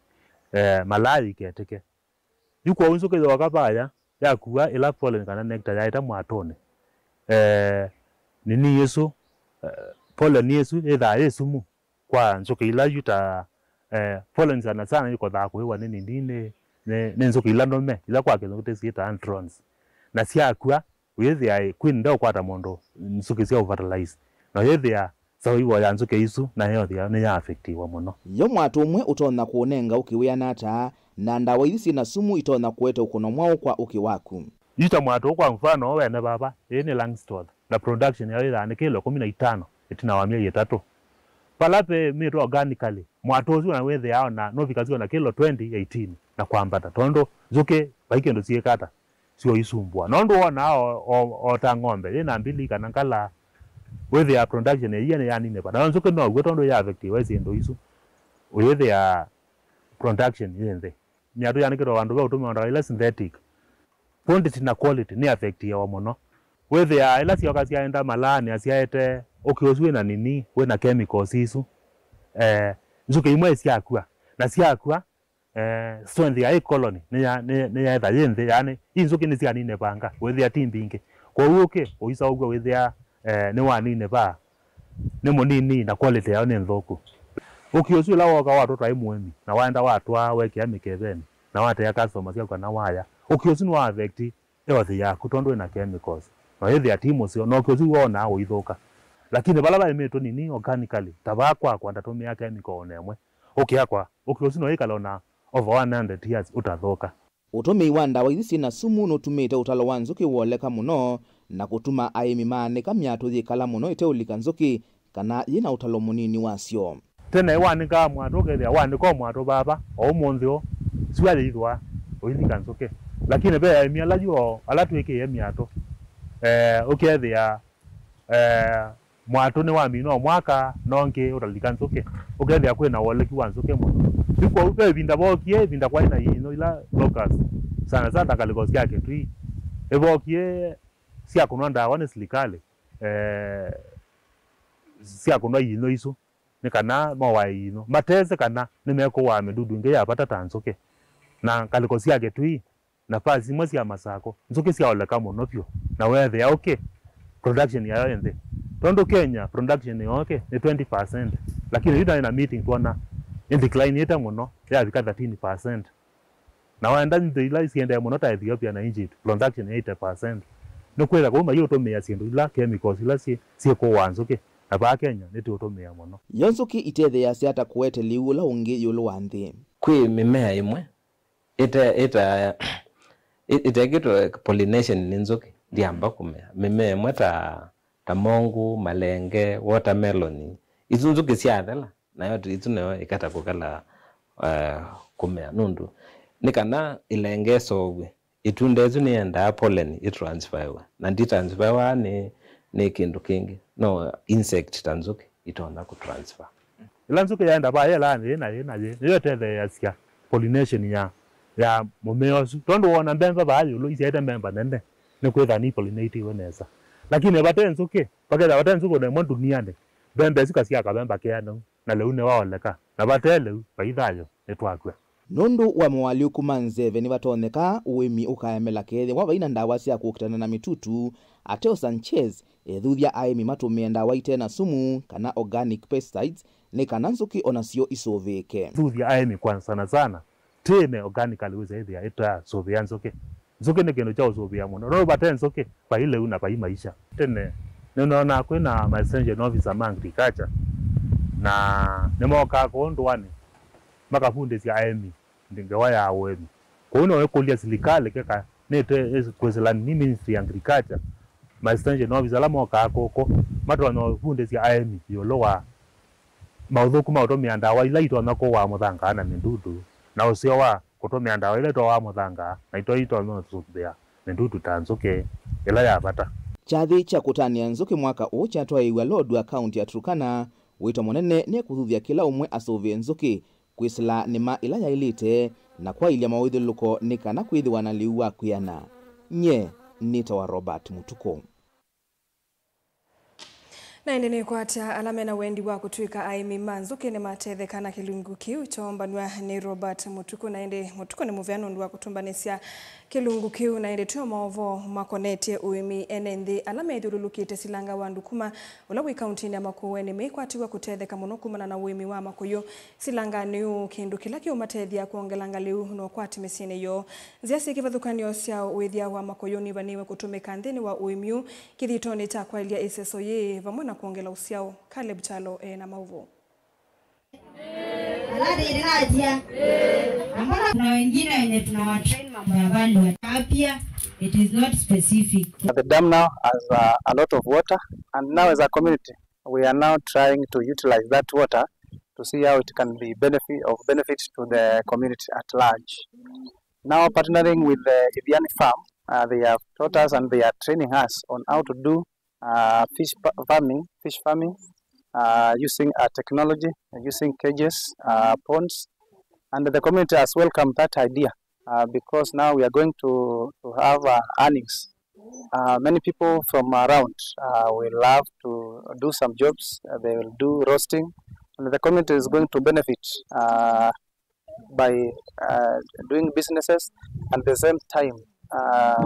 eh, malaa yĩiketĩke. Yu kwoou nzũkĩ yooka vaya, yakua ĩla pollen kana nectar yaĩte mwatũnĩ. Eh, nini ĩsu, eh, pollen ĩsu yĩthaa yĩ sumu kwa nzũkĩ ila yu ta, eh, pollen sana sana yĩkothaa kũĩwa nĩ nini, nĩ, nĩ, nĩ nzũkĩ ila nũme, ila kwa kĩthũngũ tũsyĩtaa drones. Na syakua, ũyĩthĩa queen ndeũkwata mũndũ nzũkĩ sya fertilize. Na ũyĩthĩa survival ya nzũkĩ isu na health yayo nĩya affectiwa mũno. Yo mwatũ ũmwe ũtonya kũũnenga ũkĩwĩana ata, na ndawa ithi syĩ na sumu itonya kũete ũkũno mwaũ kwa ũkĩ waku? Yu ta mwatũ, kwa mfano, wene vava, ĩĩ nĩ Langstroth, na production yayo yĩthaa nĩ kĩlo ĩkũmi na itano ĩtina wa myei ĩtatũ. Vala vĩmĩtwe organically, mwatũ ũsu na wĩthĩaa o na nũvikasya o na kĩlo twenty, eighteen na kwambata, tondũ nzũkĩ vai kĩndũ syĩkata syoisumbũa. Nũndũ wonaa o, o, o ta ng'ombe yĩ na mbili kana ngala, wĩthĩaa production ĩyĩ nĩyaninĩva. Nayo nzũkĩ now'o tondũ ya affectiwe syĩndũ isu, ũyĩthĩaa production yĩ nthĩ. Myatũ yanĩkĩtwe vandũ ve ũtũmĩwa ndawa ila synthetic, quantity na quality nĩ affectiawa mũno. Wĩthĩaa ila syoka syaenda malaanĩ asyaete ũkĩ ũsu wĩna nini, wĩna chemicals isu, eh, nzũkĩ imwe syakua, na syakua, eh, strength ya ĩ colony nĩya-, nĩ-, nĩyaetha yĩ nthĩ, yaani, i nzũkĩ nĩsyaninĩvanga, wĩthĩa ti mbingĩ. Kwoou ũkĩ ũisaũkw'a wĩthĩa, eh, nĩwaninĩva, nĩ mũnini, na quality yayo nĩ nthũku. Ũkĩ ũsu ĩla wooka watwatwa ĩ mũĩmi, na waenda watwaa wekĩa mĩkevenĩ, na watea customer syaku kana waya, ũkĩ ũsu nĩwa affect health yaku tondũ wĩna chemicals. Na wĩthĩa ti mũseo, na ũkĩ ũsu wonaa ũithũka. Lakini vala vaĩmĩtwe nini organically, ta vaa kwakwa ndatũmĩa chemical o na ĩmwe. Ũkĩ akwa, ũkĩ ũsu no wĩkale o na over one hundred years ũtathũka. Ũtũmĩi wa ndawa ithi syĩ na sumu nũtumĩte ũtalo wa nzũkĩ wũoleka mũno na kũtuma aĩmi maanĩka myatũ yĩkala mũno ĩteũlika nzũkĩ kana yĩ na ũtalo mũnini wasyo. Tene wanĩkaa mwatũ, ũkethĩa wanĩka o mwatũ vava, o ũmũnthĩ ũũ, sua yĩithwa ũilika nzũkĩ. Lakini ve aĩmi ala yu o ala twĩkĩie myatũ, eh, ũkethĩa eh, mwatũ nĩwamina o mwaka, na ũngĩ ũtalika nzũkĩ, ũkethĩa kwĩna wũoleki wa nzũkĩ mũno. Yu kwoou ve ĩvinda vookie, ĩvinda kwaĩ na inyũ ila locust, sana sana ngalĩko sya Kĩtui, ĩvookie syakũnwa ndawa nĩ silikalĩ, eh, syakũnwa inyũ isu, nĩ kana moae inyũ, matesĩ kana nĩmekũaa mĩdudu ĩngĩ ya vata ta nzũkĩ, na ngalĩko sya Kĩtui, nafasi imwe sya Masako, nzũkĩ syaoleka mũno vyũ, na weethĩa ũkĩ, production yayo ĩ nthĩ. Tondũ Kenya production ya ũkĩ nĩ twenty percent, lakini yu naĩ na meeting twona ĩ decline ĩte mũno, yavika thirteen percent. Na waenda nthĩ ila isiendee mũno ta Ethiopia na Egypt, production ya eighty percent. Nĩkwĩtha kũu mayĩũtũmĩa syĩndũ ila, chemicals ila syĩ, syĩkũaa nzũkĩ, na vaa Kenya nĩtũũtũmĩa mũno. Yo nzũkĩ itetheeasya ata kũete lĩu ũla ũngĩ ĩũlũ wa nthĩ? Kwĩ mĩmea ĩmwe ĩte-, ĩta-, ĩ-, ĩtekĩtwe pollination nĩ nzũkĩ, ndĩamba kũmea. Mĩmea ĩmwe ta, ta mongũ, malenge, watermelon, isu nzũkĩ syathela, nayo ti-, isu nayo ĩkata kũkala, eh, kũmea. Nũndũ nĩ kana ĩlenge ĩseũvw'e, ĩtunda ĩsu nĩyendaa pollen ĩtransferwe, na nditransferwa nĩ, nĩ kĩndũ kĩngĩ, no insect ta nzũkĩ itonya kũtransfer. Ĩla nzũkĩ yaenda vaa yĩla yĩ na yĩ na yĩ, nĩyo ĩtetheeasya pollination ya, ya mũmea ũsu. Tondũ wona mbemba vaa ĩũlũ isyaĩte mbemba nene, nĩ kwĩthĩwa nĩipollinatiwe nesa. Lakini vate nzũkĩ, vakethĩwa vate nzũkĩ ona ĩmwe ndunianĩ, mbemba ĩsu kasyaa kavemba keanau, na lĩu nĩwaoleka. Na vate lĩu, vai thayũ, nĩtwakw'a. Nũndũ wa moalyũku ma nzeve nĩvatonyeka ũĩmi ũkaemela kethĩwa vai na ndawa sya kũkitana na mĩtutu. Ateo Sanchez ethuthya aĩmi matũmĩe ndawa ite na sumu kana organic pesticides nĩ kana nzũkĩ onasyo isũvĩĩke. Thuthya aĩmi kwa sana sana, tĩme organically wĩsa ĩthĩa ĩtasũvĩa nzũkĩ. Nzũkĩ nĩ kĩndũ kya ũsũvĩa mũno. Nũndũ vate nzũkĩ, vai lĩu na vai maisha. Tene, nĩnonaa kwĩ na ma extension officer ma agriculture, na nĩmokaa kũũ ndũanĩ, makavundĩsya aĩmi ngewa ya ũĩmi. Kwoou no ĩkũlya silikalĩ keka nĩte kwĩsĩla nĩ Ministry ya Agriculture, ma extension officer ala mokaa kũkũ, matonya ũvundĩsya aĩmi ĩũlũ wa maũthũku ma ũtũmĩa ndawa ila itonya kũaa mũthanga na mĩdudu, na ũseo wa kũtũmĩa ndawa ila itoaa mũthanga na ito itonya ũsũvĩa mĩdudu ta nzũkĩ ĩla ya vata. Kyathĩ kya kũtanĩa nzũkĩ mwaka ũũ kyatwaĩĩw'a Lodwar, kaunti ya Turkana. Wĩto mũnene nĩ kũthuthya kĩla ũmwe asũvĩe nzũkĩ, kwĩsĩla nĩma ĩla yaĩlĩte, na kwaĩlya mawĩthyũlũlũko nĩ kana kwĩthĩwa na lĩu wa kwĩana. Nyie nĩtawa Robert Mũtukũ. Na ĩndĩ nĩkwatya ala mena wendi wa kũtw'ĩka aĩmi ma nzũkĩ nĩmatetheka na kĩlungu kĩu kyoombanw'a nĩ Robert Mũtukũ. Na ĩndĩ Mũtukũ nĩ mũvea nũndũ wa kũtũmbanĩsya kĩlungu kĩu. Na ĩndĩ twĩ o maũvoo makonetye ũĩmi, ene nthĩ ala methyũlũlũkĩte Silanga wa Ndukuma, ũla wĩ kauntinĩ ya Makueni, meikwatĩw'a kũtetheka mũno kumana na ũĩmi wa makũyũ. Silanga nĩ ũũ kĩndũ kĩla kĩũmatethya kwongelanga lĩu na ũkwati mĩsyĩnĩ yoo. Nzĩa syĩ kĩvathũkany'o sya ũĩthya wa makũyũ nĩvanĩwe kũtũmĩka nthĩnĩ wa ũĩmi ũũ kĩthitonĩ kya kwaĩlya ĩseso yĩĩ vamwe na kwongela ũsyao. Caleb Kyalo e na maũvoo. Kuna wengine wenye tunawatrain mambo ya value ya afya, it is not specific. The dam now has uh, a lot of water, and now as a community we are now trying to utilize that water to see how it can be benefit of benefit to the community at large. Now partnering with the Ithiani farm, uh, they have taught us and they are training us on how to do uh, fish pa- farming, fish farming, uh, using uh, technology, using cages, uh, ponds, and the community has welcomed that idea uh, because now we are going to, to have uh, earnings. Uh, many people from around uh, will love to do some jobs. Uh, they will do roasting, and the community is going to benefit uh, by uh, doing businesses and the same time uh,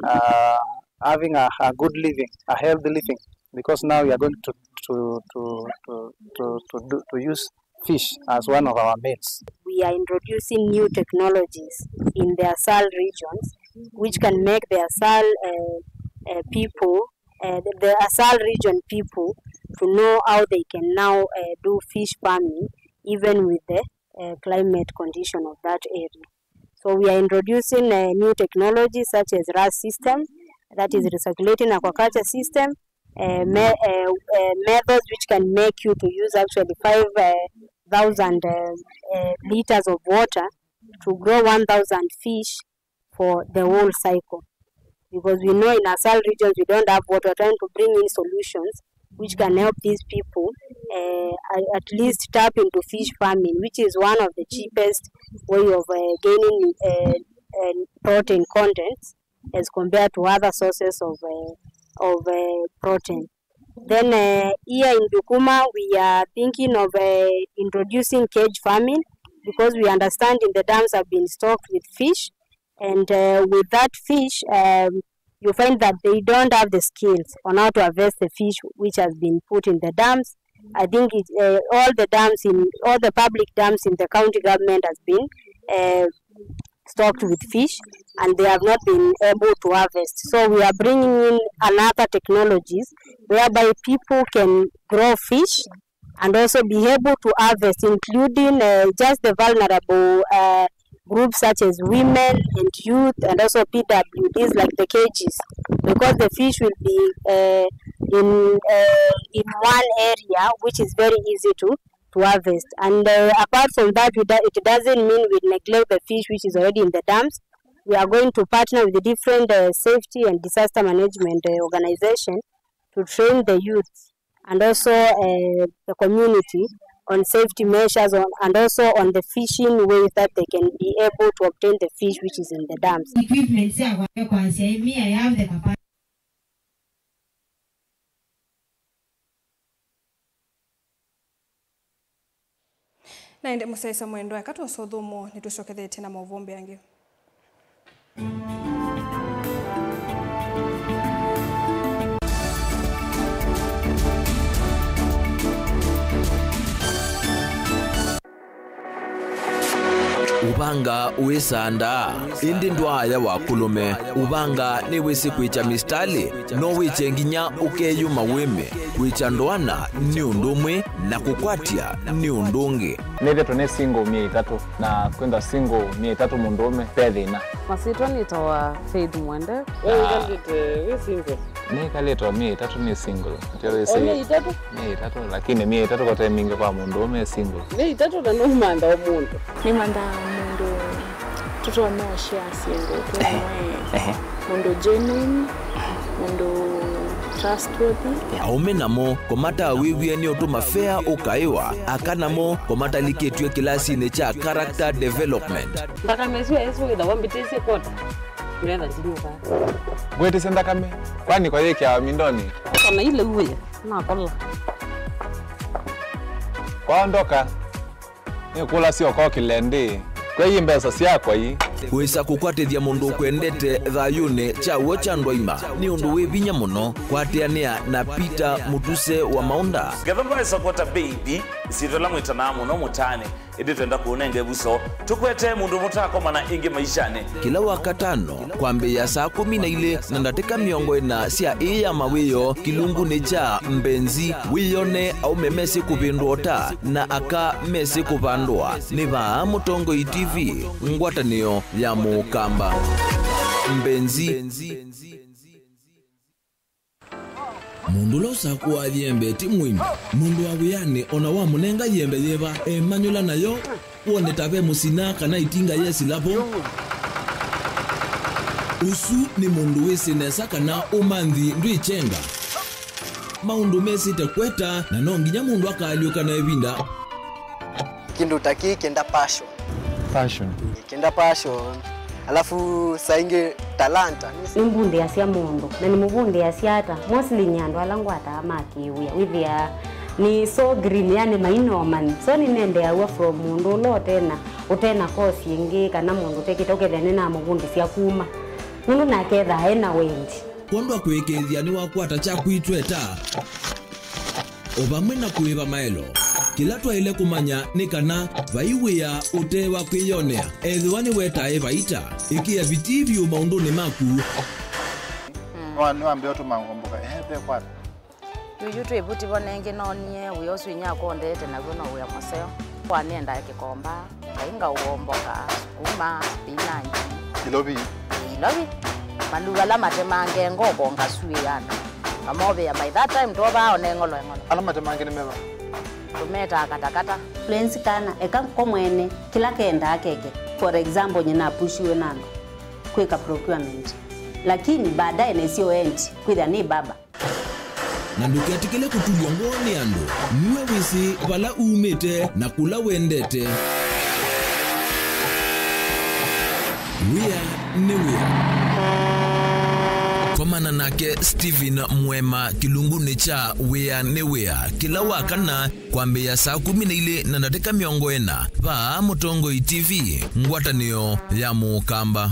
uh, having a, a good living, a healthy living, because now we are going to to to to to to, do, to use fish as one of our meals. We are introducing new technologies in the Asal regions, which can make the Asal uh, uh, people, uh, the, the Asal region people, to know how they can now uh, do fish farming even with the uh, climate condition of that area. So we are introducing uh, new technologies such as RAS system, that is recirculating aquaculture system, uh, me, uh, uh, methods which can make you to use actually five thousand uh, uh, liters of water to grow one thousand fish for the whole cycle. Because we know in Asal regions we don't have water, we're trying to bring in solutions which can help these people uh, at least tap into fish farming, which is one of the cheapest way of uh, gaining uh, uh, protein contents as compared to other sources of uh, of uh, protein. Then uh, here in Ndukuma, we are thinking of uh, introducing cage farming because we understand in the dams have been stocked with fish, and uh, with that fish, um, you find that they don't have the skills on how to harvest the fish which has been put in the dams. I think it, uh, all the dams in all the public dams in the county government has been uh, stocked with fish, and they have not been able to harvest. So we are bringing in another technologies whereby people can grow fish and also be able to harvest, including uh, just the vulnerable uh, groups such as women and youth and also P W Ds, like the cages, because the fish will be uh, in uh, in one area which is very easy to to harvest. And uh, apart from that, we do, it doesn't mean we neglect the fish which is already in the dams. We are going to partner with the different uh, safety and disaster management uh, organization to train the youth and also uh, the community on safety measures on, and also on the fishing ways that they can be able to obtain the fish which is in the dams. Equipment sya kwasya ĩmĩa ya the capacity. Na ĩndĩ mũsyaĩĩsya mwendwa, eka tũsũthũmũo, nĩtũsyokethetye na maũvoo mbeange. Ũvanga wĩsandaa, ĩndĩ ndwaaya wa kũlũme. Ũvanga nĩwĩsĩ kwĩkya mĩsitalĩ, no wĩkye nginya ũkeyũma wĩme. Kwĩkya ndoana nĩ ũndũ ũmwe, na kũkwatya nĩ ũndũ ũngĩ. Nĩthĩtwe nĩ single myei ĩtatũ, na kwĩthwa single myei ĩtatũ mũndũũme, ve thĩna. Masyĩtwa nĩtawa Faith Mwende. We wĩkalĩte wĩ single? Nĩkalĩte o myei ĩtatũ nĩ single. Ndio wĩsĩ. O myei ĩtatũ? Myei ĩtatũ, lakini myei ĩtatũ kote mingĩ kwa mũndũũme single. Myei ĩtatũ na nũmantha o mũndũ. Nĩmantha mũndũ tũtonya ũshare syĩndũ twĩ hamwe. Ehe. Mũndũ genuine, mũndũ trustworthy. Aũme namo kũmatawĩw'e nĩ ũtũma fea ũkaĩwa, aka namo kũmatalikĩtw'e kĩlasinĩ kya character development. Nthakame ĩsu ĩsu ĩthawa mbĩtĩsye kota. Ngetha ndinyuka. Ngwĩtĩsye nthakame, kwani kwa yĩkĩawa mindonĩ? Kana ile uwe, nakola. Kwaondoka. Nĩkũlasya ũkokĩle ndĩ. Kwei mbesa syakwa ii. Wĩsa kũkwatĩthya mũndũ ũkwendete thayũnĩ kya w'o kya ndwaima nĩ ũndũ wĩ vinya mũno. Kwatĩanĩa na Peter Mũtuse wa Maũnda. Ngetha mbae Sokota Baby, ĩsyĩtwa ĩla mwĩtanaa mũno mũtaanĩ, ĩndĩ twenda kũũnenga ĩvuso. Tũkwete mũndũ mũtakomana ĩngĩ maishanĩ. Kĩla Wakatano, kwambĩĩa saa kũmi na ilĩ na ndatĩka mĩongo ĩna sya ĩĩ ya mawĩoo, kĩlungunĩ kya Mbenzi, wĩyone aũme mesĩ kũvĩndũa ũta na aka mesĩ kũvandũa. Nĩ vaa Mũtongoi T V, ngwatanĩo ya Mũkamba. Mbenzi. Mũndũ ũla ũsakũaa yembe ti mũimbi. Mũndũ wa wĩanĩ o na wamũnenga yembe yĩva, emanyũla nayo, wone ta ve mũsina kana ĩtinga yesĩla vo. Ũsu nĩ mũndũ wĩsĩ nesa kana ũmanthi ndwĩkyenga. Maũndũ mesĩte kweta, na no nginya mũndũ akaalyũka na ĩvinda. Kĩndũ ta kĩĩ kĩenda passion. Passion. Kĩenda passion. Alafu saa ingĩ talanta. Nĩmbundĩasya mũndũ, na nĩmũvundĩasya ata? Mostly nĩ andũ ala ngwataa ma kĩwĩa. Wĩthĩaa nĩ so green, yani mainomani. So nĩnendeaw'a from mũndũ ũla ũtena, ũtena course ĩngĩ, kana mũndũ ũtekĩte, ũkethĩa nĩnamũvundĩsya kuma. Nũndũ nake ethaa ena wendi. Kwondwa kũĩkĩĩthya nĩwakwata kyaku itweta. O vamwe na kũĩva maelo, kĩla twaĩle kũmanya nĩ kana vai wĩa ũte wa kwĩyonea. Ethĩwa nĩwetae vaita, ĩkĩa vitii vyũ maũndũnĩ maku. Nĩwa-, nĩwambĩa ũtũma ngomboka, ehe, ve kwata. Yuyu twĩ vuti vo nengĩ noonie wĩa ũsu inyia akũndete naw'o no wĩa mũseo. Kwa nĩendaa kĩkomba. Kainga ũomboka, sukuma, spinach. Ilovi. Ilovi. Maluu ala matemange ngoko ngasuĩana. Mamovĩa by that time twovaa one ng'olo eng'olo. Ala matemange nĩ meva? Tũmetaa katakata. Lwenzi kana eka ko mwene kĩla kendaa keke. For example, nyina apushiwe na andũ kwĩka procurement. Lakini baadaye nesio endi kwĩthĩa nĩ baba. Na ndũketĩkĩle kũtulw'a ngoo nĩ andũ. Nue wĩsĩ vala umĩte na kũla wendete. Wĩa nĩ wĩa. Komana nake Stephen Mwema kĩlungunĩ kya Wĩa nĩ Wĩa kĩla wa kana kwambĩĩa saa kũmi na ilĩ na ndatĩka mĩongo ĩna vaa Mũtongoi T V, ngwatanĩo ya Mũkamba.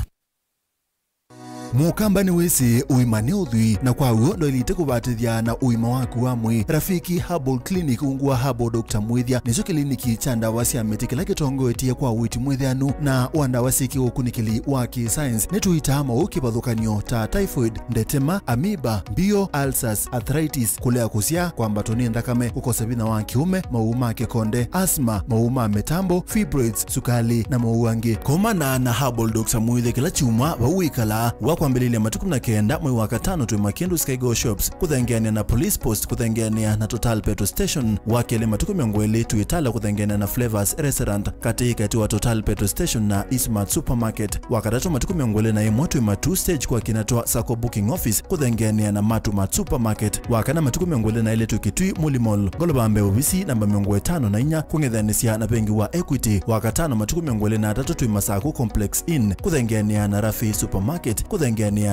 Mũkamba nĩwĩsĩ ũima nĩ ũthwii, na kwa w'o ndwaĩlĩte kũvatĩthya na ũima waku wa mwĩĩ. Rafiki Herbal Clinic, ungu wa Herbal Doctor Mwĩthya, nĩkyo kĩliniki kya ndawa sya mĩtĩ kĩla kĩtongoetye kwa ũiiti mwĩthĩanu na wa ndawa syĩ kĩũkunĩkĩli wa kĩ-science. Nĩtũitaa maũũ kĩvathũkany'o ta typhoid, ndetema, amoeba, mbio, ulcers, arthritis, kũlea kũsyaa, kwambatwa nĩ nthakame, kũkosa vinya wa kĩũme, maũũ ma kĩkonde, asthma, maũũ ma mĩtambo, fibroids, sukalĩ, na maũũ angĩ. Komana na Herbal Doctor Mwĩthya kĩla kyumwa vau wĩkalaa, wa Kwambĩlĩlya matukũ na kenda mwei wa katano twĩ Makindu Skygo Shops kũthengeanĩa na Police Post kũthengeanĩa na Total Petrol Station. Wa kelĩ matukũ mĩongo ĩlĩ twĩ Tala kũthengeanĩa na Flavors Restaurant katĩ katĩ wa Total Petrol Station na Eastmart Supermarket. Wa katatũ matukũ mĩongo ĩlĩ na ĩmwe twĩ Matuu Stage kwa kĩna twa Sacco Booking Office kũthengeanĩa na Matumat Supermarket. Wa kana matukũ mĩongo ĩlĩ na ĩlĩ twĩ Kitui Muli Mall, ngolova mbee ovisi namba mĩongo ĩtano na inya kũng'ethanĩsya na vengi wa Equity. Wa katano matukũ mĩongo ĩlĩ na atatũ twĩ Masaku Complex Inn kũthengeanĩa na Rafi Supermarket kũthengeanĩa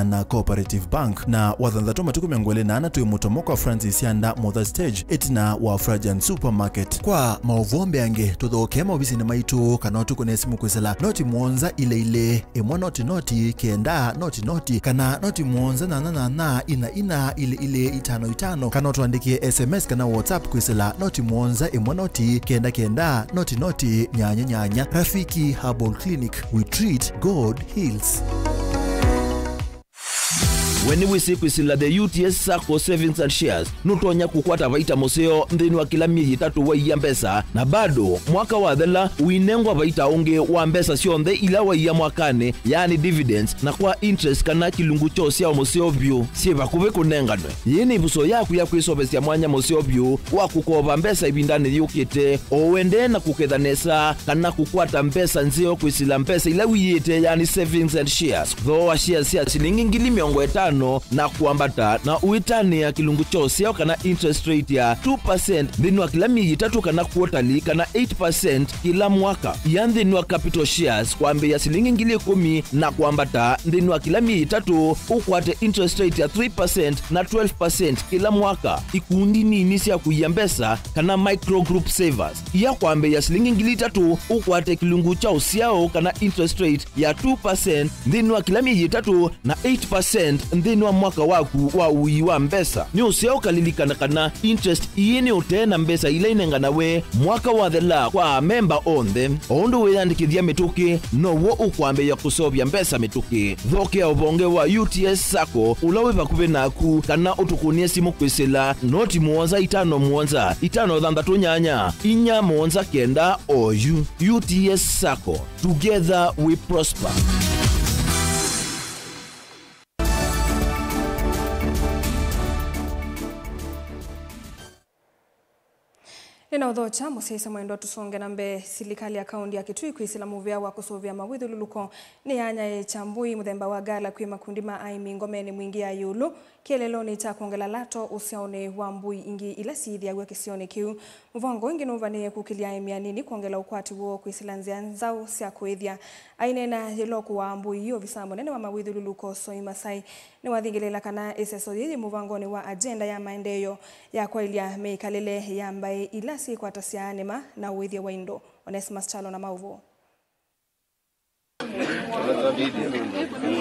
na Cooperative Bank. Na wa thanthatũ matukũ mĩongo ĩlĩ na ana twĩ Mũtomo kwa Francis Yanda Mother Stage ĩtina wa Frajan Supermarket. Kwa maũvoo mbeange tũthokee maovisinĩ maitũ kana ũtũkũne simũ kwĩsĩla noti mũonza ilĩ ilĩ ĩmwe noti noti kenda noti noti kana noti mũonza nyanya nyanya ina ina ilĩ ilĩ itano itano kana ũtũandĩkĩe S M S kana WhatsApp kwĩsĩla noti mũonza ĩmwe noti kenda kenda noti noti nyanya nyanya. Rafiki Herbal Clinic, we treat, God heals. We nĩwĩsĩ kwĩsĩla the U T S Sacco Savings and Shares nũtonya kũkwata vaita mũseo nthĩnĩ wa kĩla myei ĩtatũ waia mbesa, na bado mwaka wathela ũinengwa vaita ũngĩ wa mbesa syonthe ila waia mwakanĩ, yaani dividends, na kwa interest kana kĩlungu kya ũsyao mũseo vyũ syĩ vakuvĩ kũnenganwe. Yĩĩ nĩ ĩvuso yaku ya kwĩseũvĩsya mwanya mũseo vyũ wa kũkova mbesa ĩvindanĩ yũkĩte, o ũendee na kũketha nesa kana kũkwata mbesa nzeo kwĩsĩla mbesa ila wiĩte, yaani savings and shares. Thooa shares sya silingi ngili mĩongo ĩtano na kwambata, na ũitanĩa kĩlungu kya ũsyao kana interest rate ya two percent nthĩnĩ wa kĩla myei ĩtatũ kana quarterly kana eight percent kĩla mwaka. Ia nthĩnĩ wa capital shares kwambĩĩa silingi ngili ĩkũmi na kwambata nthĩnĩ wa kĩla myei ĩtatũ, ũkwate interest rate ya three percent na twelve percent kĩla mwaka. Ikundi nini sya kũia mbesa kana micro group savers. Ia kwambĩĩa silingi ngili itatũ, ũkwate kĩlungu kya ũsyao kana interest rate ya two percent nthĩnĩ wa kĩla myei ĩtatũ na eight percent nthĩnĩ wa mwaka waku wa ũii wa mbesa. Nĩ ũseo ũkalilikana kana interest ii nĩ ũtee na mbesa ila inenganawe mwaka wathela kwa amemba onthe. O ũndũ wĩyandĩkĩthya mĩtũkĩ, now'o ũkwambĩĩa kũseũvya mbesa mĩtũkĩ. Thokea ũvonge wa U T S Sacco ũla wĩ vakuvĩ naku kana ũtũkũnĩe simũ kwĩsĩla noti mũonza itano mũonza itano thanthatũ nyanya inya mũonza kenda oyu. U T S Sacco, together we prosper. Nĩnaũthokya mũsyaĩĩsya mwendwa, tũsonge na mbee. Silikalĩ ya kaũntĩ ya Kitui kwĩsĩla mũvea wa kũsũvĩa mawĩthyũlũlũko nĩyanyaĩĩkya mbũi mũthemba wa gala kwĩ makundi ma aĩmi ngomenĩ Mwingĩ ya ĩũlũ, kĩeleelonĩ kya kwongela lato ũsyaonĩ wa mbũi ingĩ ila syĩthĩaw'a kĩsionĩ kĩu. Mũvango ũngĩ nũvanĩĩe kũkĩlya aĩmi anini kwongela ũkwati woo kwĩsĩla nzĩa nzaũ sya kũĩthya. Aineena yĩla ũkũaa mbũi ii, ovisa mũnene wa mawĩthyũlũlũko Soi Masai nĩwathingĩlĩĩla kana ĩseso yĩĩ yĩ mũvangonĩ wa agenda ya maendeeo ya kwaĩlya mĩkalĩle ya mbaĩ ila syĩkwatasya nĩma na ũĩthya wa indo. Onesimus Kyalo na maũvoo.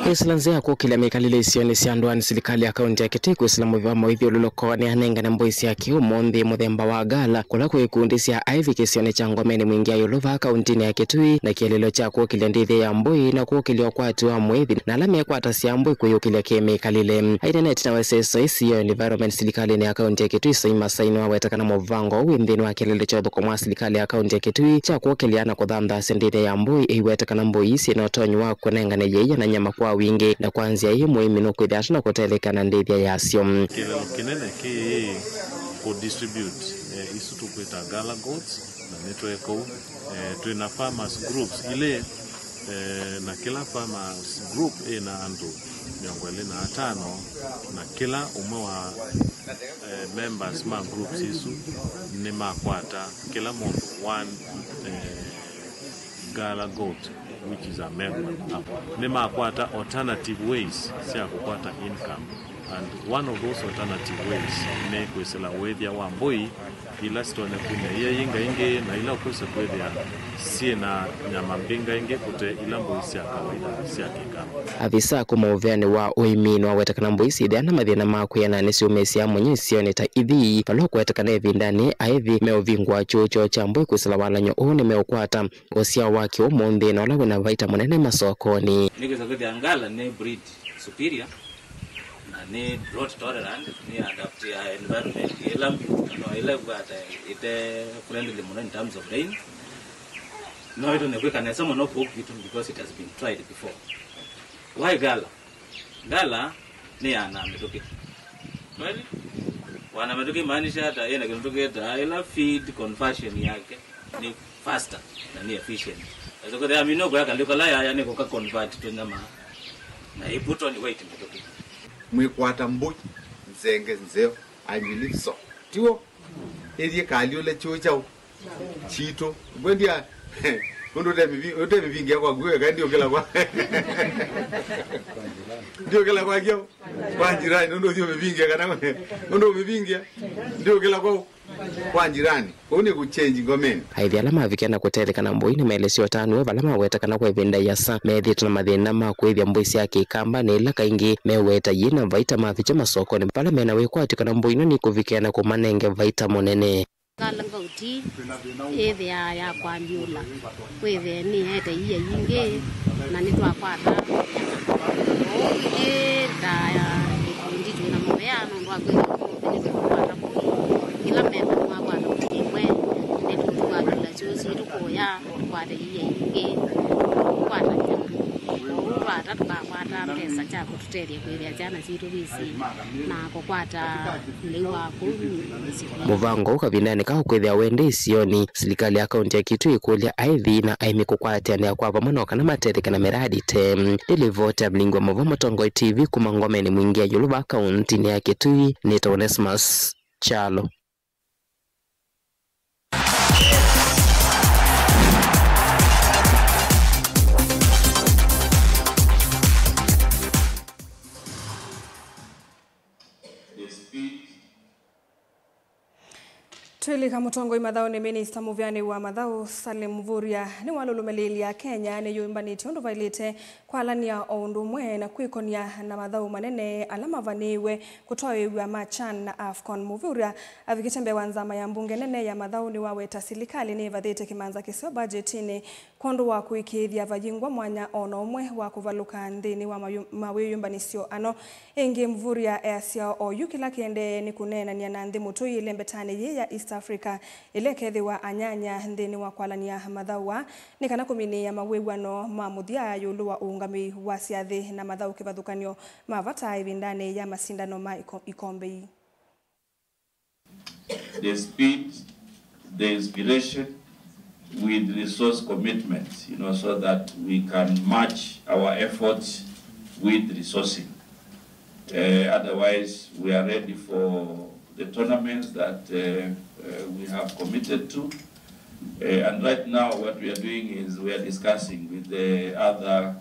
Kwĩsĩla nzĩa ya kũkĩlya mĩkalĩle isionĩ sya ndũanĩ, silikalĩ ya kaũntĩ ya Kitui kwĩsĩla mũvea wa mawĩthyũlũlũko nĩyanengane mbũi sya kĩũmũnthĩ mũthemba wa gala, kũla kwĩ ikundi sya aĩvi kĩsionĩ kya ngomenĩ Mwingĩ ya ĩũlũ vaa kaũntĩnĩ ya Kitui, na kĩeleelo kya kũkĩlya ndĩthya ya mbũi na kũkĩlya ũkwati wa mũĩthi na ala mekwatasya mbũi kwĩyũkĩlya kĩmĩkalĩle. Aineenete na weseso ĩsio environment silikalĩnĩ ya kaũntĩ ya Kitui, Soi Masai nĩwaweta kana mũvango ũũ wĩ nthĩnĩ wa kĩeleelo kya ũthũkũmi wa silikalĩ ya kaũntĩ ya Kitui kya kũkĩlya na kũthanthasya ndĩthya ya mbũi, ĩiweta kana mbũi ii syĩ na ũtonyi wa kũnengane yĩia na nyama kwa wingĩ, na kwa nzĩa ĩĩ mũĩmi nũkwĩthĩa ata na kũtetheka na ndĩthya yasyo. Kĩeleelo kĩnene kĩĩ kũ distribute, eh, isu tũkwĩta gala goats, na nĩtweka ũu. Eh, twĩ na farmers groups ilĩ, eh, na kĩla farmers group ĩ na andũ mĩongo ĩlĩ na atano, na kĩla ũmwe wa, eh, members ma groups isu nĩmakwata kĩla mũndũ one, eh, gala goat, which is a male one. Nĩmakwata alternative ways sya kũkwata income, and one of those alternative ways nĩ kwĩsĩla ũĩthya wa mbũi ila sitonya kumya ia yĩ ngaingĩ na ila ũkwĩsa kwĩthĩa syĩ na nyama mbĩngaingĩ kũte ila mbũi sya kawaida sya kĩkamba. Avisa kuma ũveanĩ wa ũĩmi nĩwaweta kana mbũi syĩthĩa na mathĩna ma kwĩana nĩsyũmĩĩsya mũnyĩ isionĩ ta ithii, vala ũkweta kana ĩvindanĩ aĩvi meũvingũa kyũũ kyoo kya mbũi kwĩsĩla walany'o ũũ nĩmeũkwata ũsyao wa kĩũmũnthĩ na ũla wĩna vaita mũnene masokonĩ. Nĩkwĩsa kwĩthĩa ngala nĩ breed superior, na nĩ drought tolerant, nĩ adapt ya environment ĩla, no, ĩla ĩkwata ĩte friendly mũno in terms of rain. No ĩtonya kwĩka nesa mũno kũu kwitũ because it has been tried before. Why gala? Ngala nĩ ya na mĩtũkĩ. Kweli? Wana mĩtũkĩ maanisha hata ĩna kĩndũ tũkĩtaa ĩla feed conversion yake nĩ faster na nĩ efficient. Ĩsũkũthĩa mino kwa kalĩ kala yaya nĩ kũka convert tũnyama na iputwa nĩ weight mĩtũkĩ. Mwĩkwata mbũi nzenge nzeo, I believe so. Tiwo? Ĩthiĩ kalyũle kyũũ kyaũ? Kyitũ. Ngwendia, ũndũ ũte mĩvi-, ũte mĩvingĩa kwaku, eka ndiũkĩla kwa. Ndiũkĩla kwa kyaũ? Kwa njirani, ũndũ ũthiĩ ũmĩvingĩa kana ũndũ ũmĩvingĩa. Ndiũkĩla kwaũ? Kwa njirani. Kũu nĩ kũchenji ngomeni. Aithi ala mavikie na kũtetheka na mbũi nĩmaelesya ũtanu woo vala maweta kana kwa ĩvinda ĩasa methĩĩtwe na mathĩna ma kũĩthya mbũi sya kĩkamba, na ĩla kaingĩ meweta yĩ na vaita mavikya masokonĩ vala mena wĩkwatyo kana mbũi ino nĩkũvikĩa na kũmanenge vaita mũnene. Ngala ngauti ĩthĩaa ya kwambiũla, wĩthĩe nĩete iia yingĩ na nĩtwakwata. Kwoou ithyĩ ta ĩkundi twĩ na mũvea nũndũ wa kwĩthĩa ũmũnthĩ nĩtũkũkwata mbũi ila menda mwakwata mbũi ĩmwe, nĩtũkũkwatĩla syũũ sitũ kũya tũkwate iia yingĩ, tũkũkwata nyama. Kwoou twata tũkakwata mbesa kya kũtũtethya kũĩthĩa syana sitũ visi na kũkwata lĩu wa kũu mĩsyĩ. Mũvango ũũ kavindanĩ ka ũkwĩthĩa wendĩ isionĩ, silikalĩ ya kaunti ya Kitui ĩkũlya aithi na aĩmi kũkwatĩanĩa kwa vamwe no kana matetheke na mĩradi te. Nĩ livoti ya Mlingi wa Mauvoo Mũtongoi T V kuma ngomenĩ Mwingi ya Yuluva kauntinĩ ya Kitui, nĩtawa Onesmus Kyalo. Twĩlika mũtongoi mathaũnĩ, minista mũvĩanĩu wa mathaũ Salim Mvurya nĩwalũlũmĩlĩĩlye Akenya nĩyũmbanĩtye ũndũ vaĩlĩte kwalany'a o ũndũ ũmwe na kwĩkony'a na mathaũ manene ala mavanĩĩwe kũtwaĩĩw'a ma CHAN na AFCON. Mvurya avikĩte mbee wa nzama ya mbunge nene ya mathaũ nĩwaweta silikalĩ nĩĩvathĩte kĩmanza kĩseo mbajetinĩ kwondũ wa kũĩkĩĩthya vayingwa mwanya o na ũmwe wa kũvalũka nthĩnĩ wa mayũ-, mawĩyũmbanĩsyo ano. Ĩngĩ, Mvurya easya oyu kĩla kĩendee nĩ kũneenany'a na nthĩ mũtũi ĩlembetanĩ yĩĩ ya East Africa, ĩla ĩkethĩwa anyanya nthĩnĩ wa kwalany'a mathaũ aa, nĩ kana kũminĩĩa mawĩw'ano ma mũthya ĩũlũ wa ũũngamĩi wa syathĩ na mathaũ kĩvathũkany'o ma vata ĩvindanĩ ya masindano ma iko-, ikombe ii. The speed, the inspiration with resource commitment, you know, so that we can match our efforts with resourcing. Uh, otherwise, we are ready for the tournaments that, uh, uh, we have committed to. Uh, and right now, what we are doing is we are discussing with the other,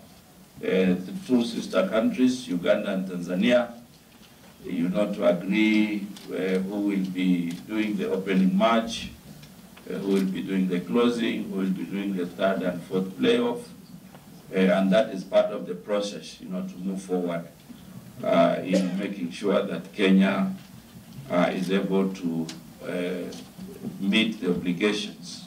uh, the two sister countries, Uganda and Tanzania, you know, to agree, uh, who will be doing the opening match, uh, who will be doing the closing, who will be doing the third and fourth playoff. Uh, and that is part of the process, you know, to move forward, uh, in making sure that Kenya, uh, is able to, uh, meet the obligations